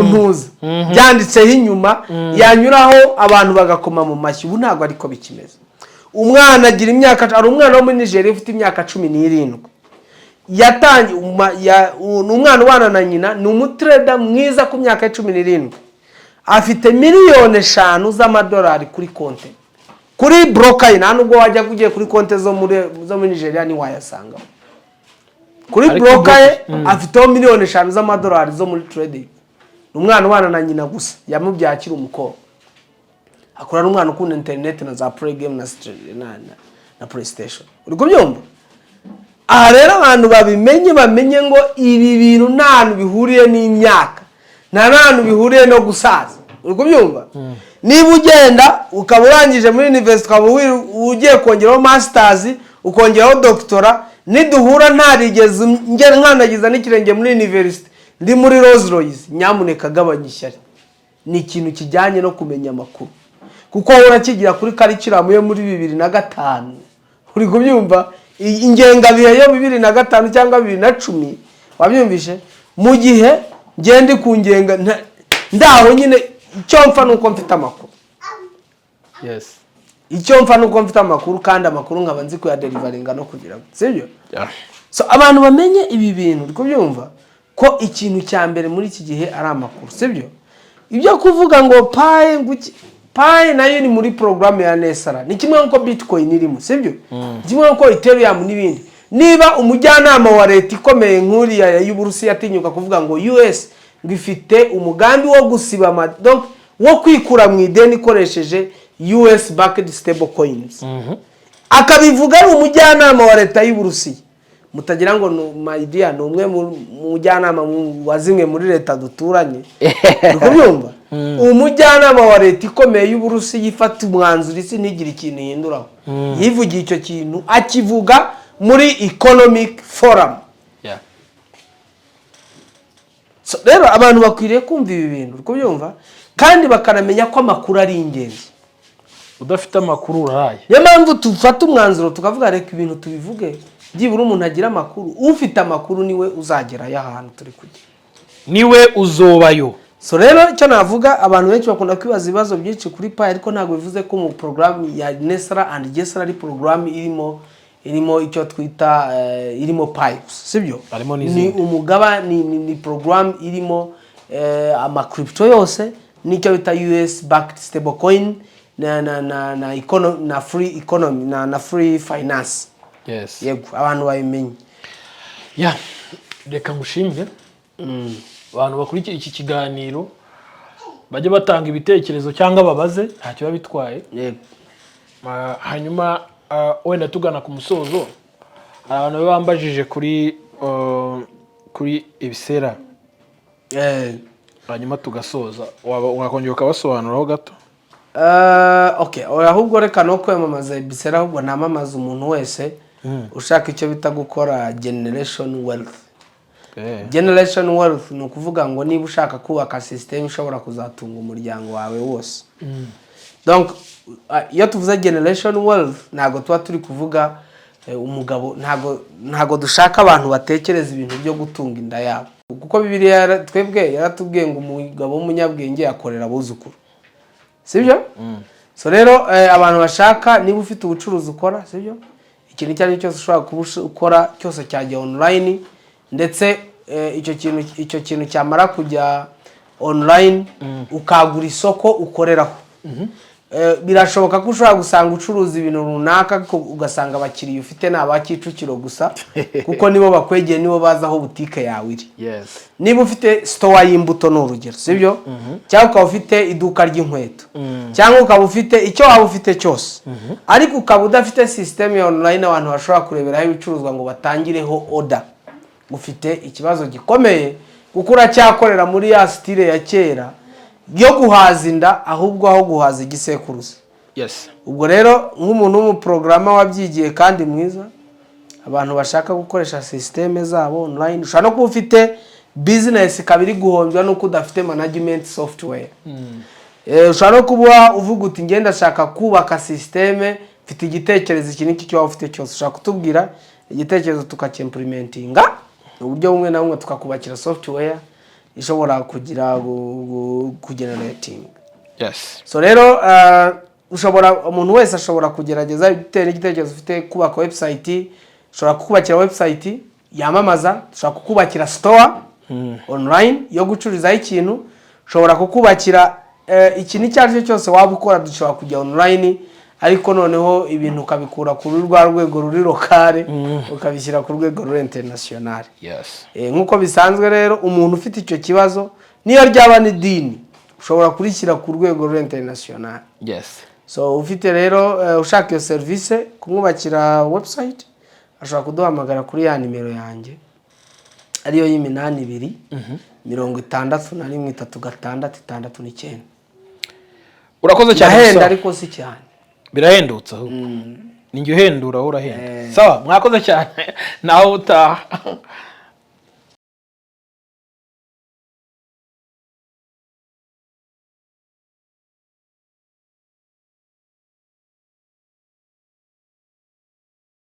ntuza byanditseho inyuma, yanyuraho abantu bagakoma mu mashyi. Ubu ntabwo ariko bikimeze. Umwana agira imyaka, hari umwana wo muri Nigeria ufite imyaka 17, yatangiye ni umwana ubana na nyina, ni umutrader mwiza. Ku myaka ya 17 afite miliyoni 5 z'amadolari kuri konte, kuri broker ye. Nta nubwo wajya ugiye kuri konte zo muri Nigeria ntiwayasangaho. Kuri Ariko broker ye afiteho miliyoni 5 z'amadolari zo muri trading. Ni umwana ubana na nyina gusa, yamubyaye akiri umukobwa, akora n'umwana ukunda interineti na za play game na PlayStation, uri kubyumva? Aha rero abantu babimenye, bamenye ngo ibi bintu nta hantu bihuriye n'imyaka, nta n'ahantu bihuriye no gusaza, uri kubyumva? Niba ugenda ukaba urangije muri university, ukaba ugiye kongeraho masters, ukongeraho doctorat, niduhura ntarigeze nkandagiza n'ikirenge muri university, ndi muri Rolls Royce, nyamuneka gabanya ishyari. Ni ikintu kijyanye no kumenya amakuru, kuko wowe urakigira kuri curriculum yo muri 2005, uri kubyumva? Ingengabihe yo 2005 cyangwa 2010, wabyumvishe? Mu gihe ngenda ku ngenga ndaho nyine, icyo mpfa ni uko mfite amakuru. Icyo mpfa ni uko mfite amakuru, kandi amakuru nkaba nzi kuyadeliveringa no kugira ngo, sibyo? So abantu bamenye ibi bintu, uri kubyumva ko ikintu cya mbere muri iki gihe ari amakuru, sibyo? Ibyo kuvuga ngo Pi, ngo iki, Pi nayo ni muri porogaramu ya NESARA, ni kimwe nk'uko Bitcoin irimo, sibyo? Ni kimwe nk'uko Ethereum n'ibindi. Niba umujyanama wa leta ikomeye nk'uriya y'Uburusiya atinyuka kuvuga ngo US ngo ifite umugambi wo gusiba donc wo kwikura mu ideni ikoresheje US backed stable coins, akabivuga ari umujyanama wa leta y'Uburusiya, mutagira ngo ni my dear, ni umwe mu mujyanama wa zimwe muri leta duturanye, uri kubyumva? Umujyanama wa leta ikomeye y'Uburusiya ifata umwanzuro isi ntigire ikintu ihinduraho, yivugiye icyo kintu, akivuga muri economic forum. So, rero abantu bakwiriye kumva ibi bintu, uri kubyumva? Kandi bakanamenya ko amakuru ari ingenzi. Udafite amakuru uraraye. Niyo mpamvu dufata umwanzuro tukavuga: reka ibintu tubivuge, byibura umuntu agira amakuru. Ufite amakuru niwe uzagerayo ahantu turi kujya. Niwe uzobayo. So rero icyo navuga, abantu benshi bakunda kwibaza ibibazo byinshi kuri Pi, ariko ntabwo bivuze ko mu porogaramu ya NESARA and GESARA ari porogaramu irimo. Irimo icyo twita irimo Pipes, sibyo? Harimo Ni n'izindi. umugaba ni program irimo ama crypto yose n'icyo bita US backed stable coin na free economy na free finance. Yego, abantu babimenye. Ya, reka ngushimire. Abantu bakurikiye iki kiganiro bajye batanga ibitekerezo cyangwa babaze, ntacyo biba bitwaye. Hanyuma wenda tugana ku musozo, hari abantu baba bambajije kuri ibisera, hanyuma tugasoza. Waba wakongera ukabasobanuraho gato? Okay, oya, ahubwo reka no kwamamaza Ibisera, ahubwo namamaza umuntu wese ushaka icyo bita gukora generation wealth. Generation wealth ni ukuvuga ngo niba ushaka kubaka system ishobora kuzatunga umuryango wawe wose. Donc iyo tuvuze generation wealth, ntabwo tuba turi kuvuga umugabo, ntabwo dushaka abantu batekereza ibintu byo gutunga inda yabo, kuko Bibiliya twebwe yaratubwiye ngo umugabo w'umunyabwenge akorera abuzukuru, sibyo? So rero abantu bashaka, niba ufite ubucuruzi ukora, sibyo, ikintu icyo ari cyo cyose ushobora kuba ukora cyose cyajya online, ndetse icyo kintu cyamara kujya online, ukagura isoko ukoreraho. Birashoboka ko ushobora gusanga ucuruza ibintu runaka, ariko ugasanga abakiriya ufite ni aba Kicukiro gusa, kuko nibo bakwegeye, nibo bazi aho butike yawe iri. Niba ufite store y'imbuto, ni urugero, sibyo, cyangwa ukaba ufite iduka ry'inkweto, cyangwa ukaba ufite icyo waba ufite cyose, ariko ukaba udafite system ya online abantu bashobora kureberaho ibicuruzwa ngo batangireho order, ufite ikibazo gikomeye, kuko uracyakorera muri ya style ya kera yo guhaza inda ahubwo aho guhaza igisekuruza. Ubwo rero nk'umuntu w'umuprogrammer wabyigiye kandi mwiza, abantu bashaka gukoresha system zabo online, ushobora no kuba ufite business ikaba iri guhombywa nuko udafite management software. Ushobora no kuba uvuga uti: "Ngenda ndashaka kubaka system, mfite igitekerezo iki n'iki." Icyo waba ufite cyose, ushobora kutubwira igitekerezo tukacy'implementinga uburyo bumwe na bumwe, tukakubakira software ishobora kugira kugeneratinga. So rero ushobora, umuntu wese ashobora kugerageza bitewe n'igitekerezo ufite, kubaka website, ushobora kukubakira website yamamaza, ushobora kukubakira store online yo gucururizaho ikintu, ushobora kukubakira ikintu icyo ari cyo cyose waba ukora, dushobora kujya online, ariko noneho ibintu ukabikura kuri rwa rwego ruri local, ukabishyira ku rwego ruri international. Nk'uko bisanzwe rero, umuntu ufite icyo kibazo, niyo ryaba n'idini, ushobora kurishyira ku rwego ruri international. So ufite rero ushaka iyo serivisi, kumwubakira website, ashobora kuduhamagara kuri ya nimero yanjye, ariyo y'82 61 36 69. Urakoze cyane. Ndahenda, Musa. ariko si cyane. Birahendutse, ahubwo ni njye uhendura, wowe urahenda. Sawa, mwakoze cyane, nawe utaha.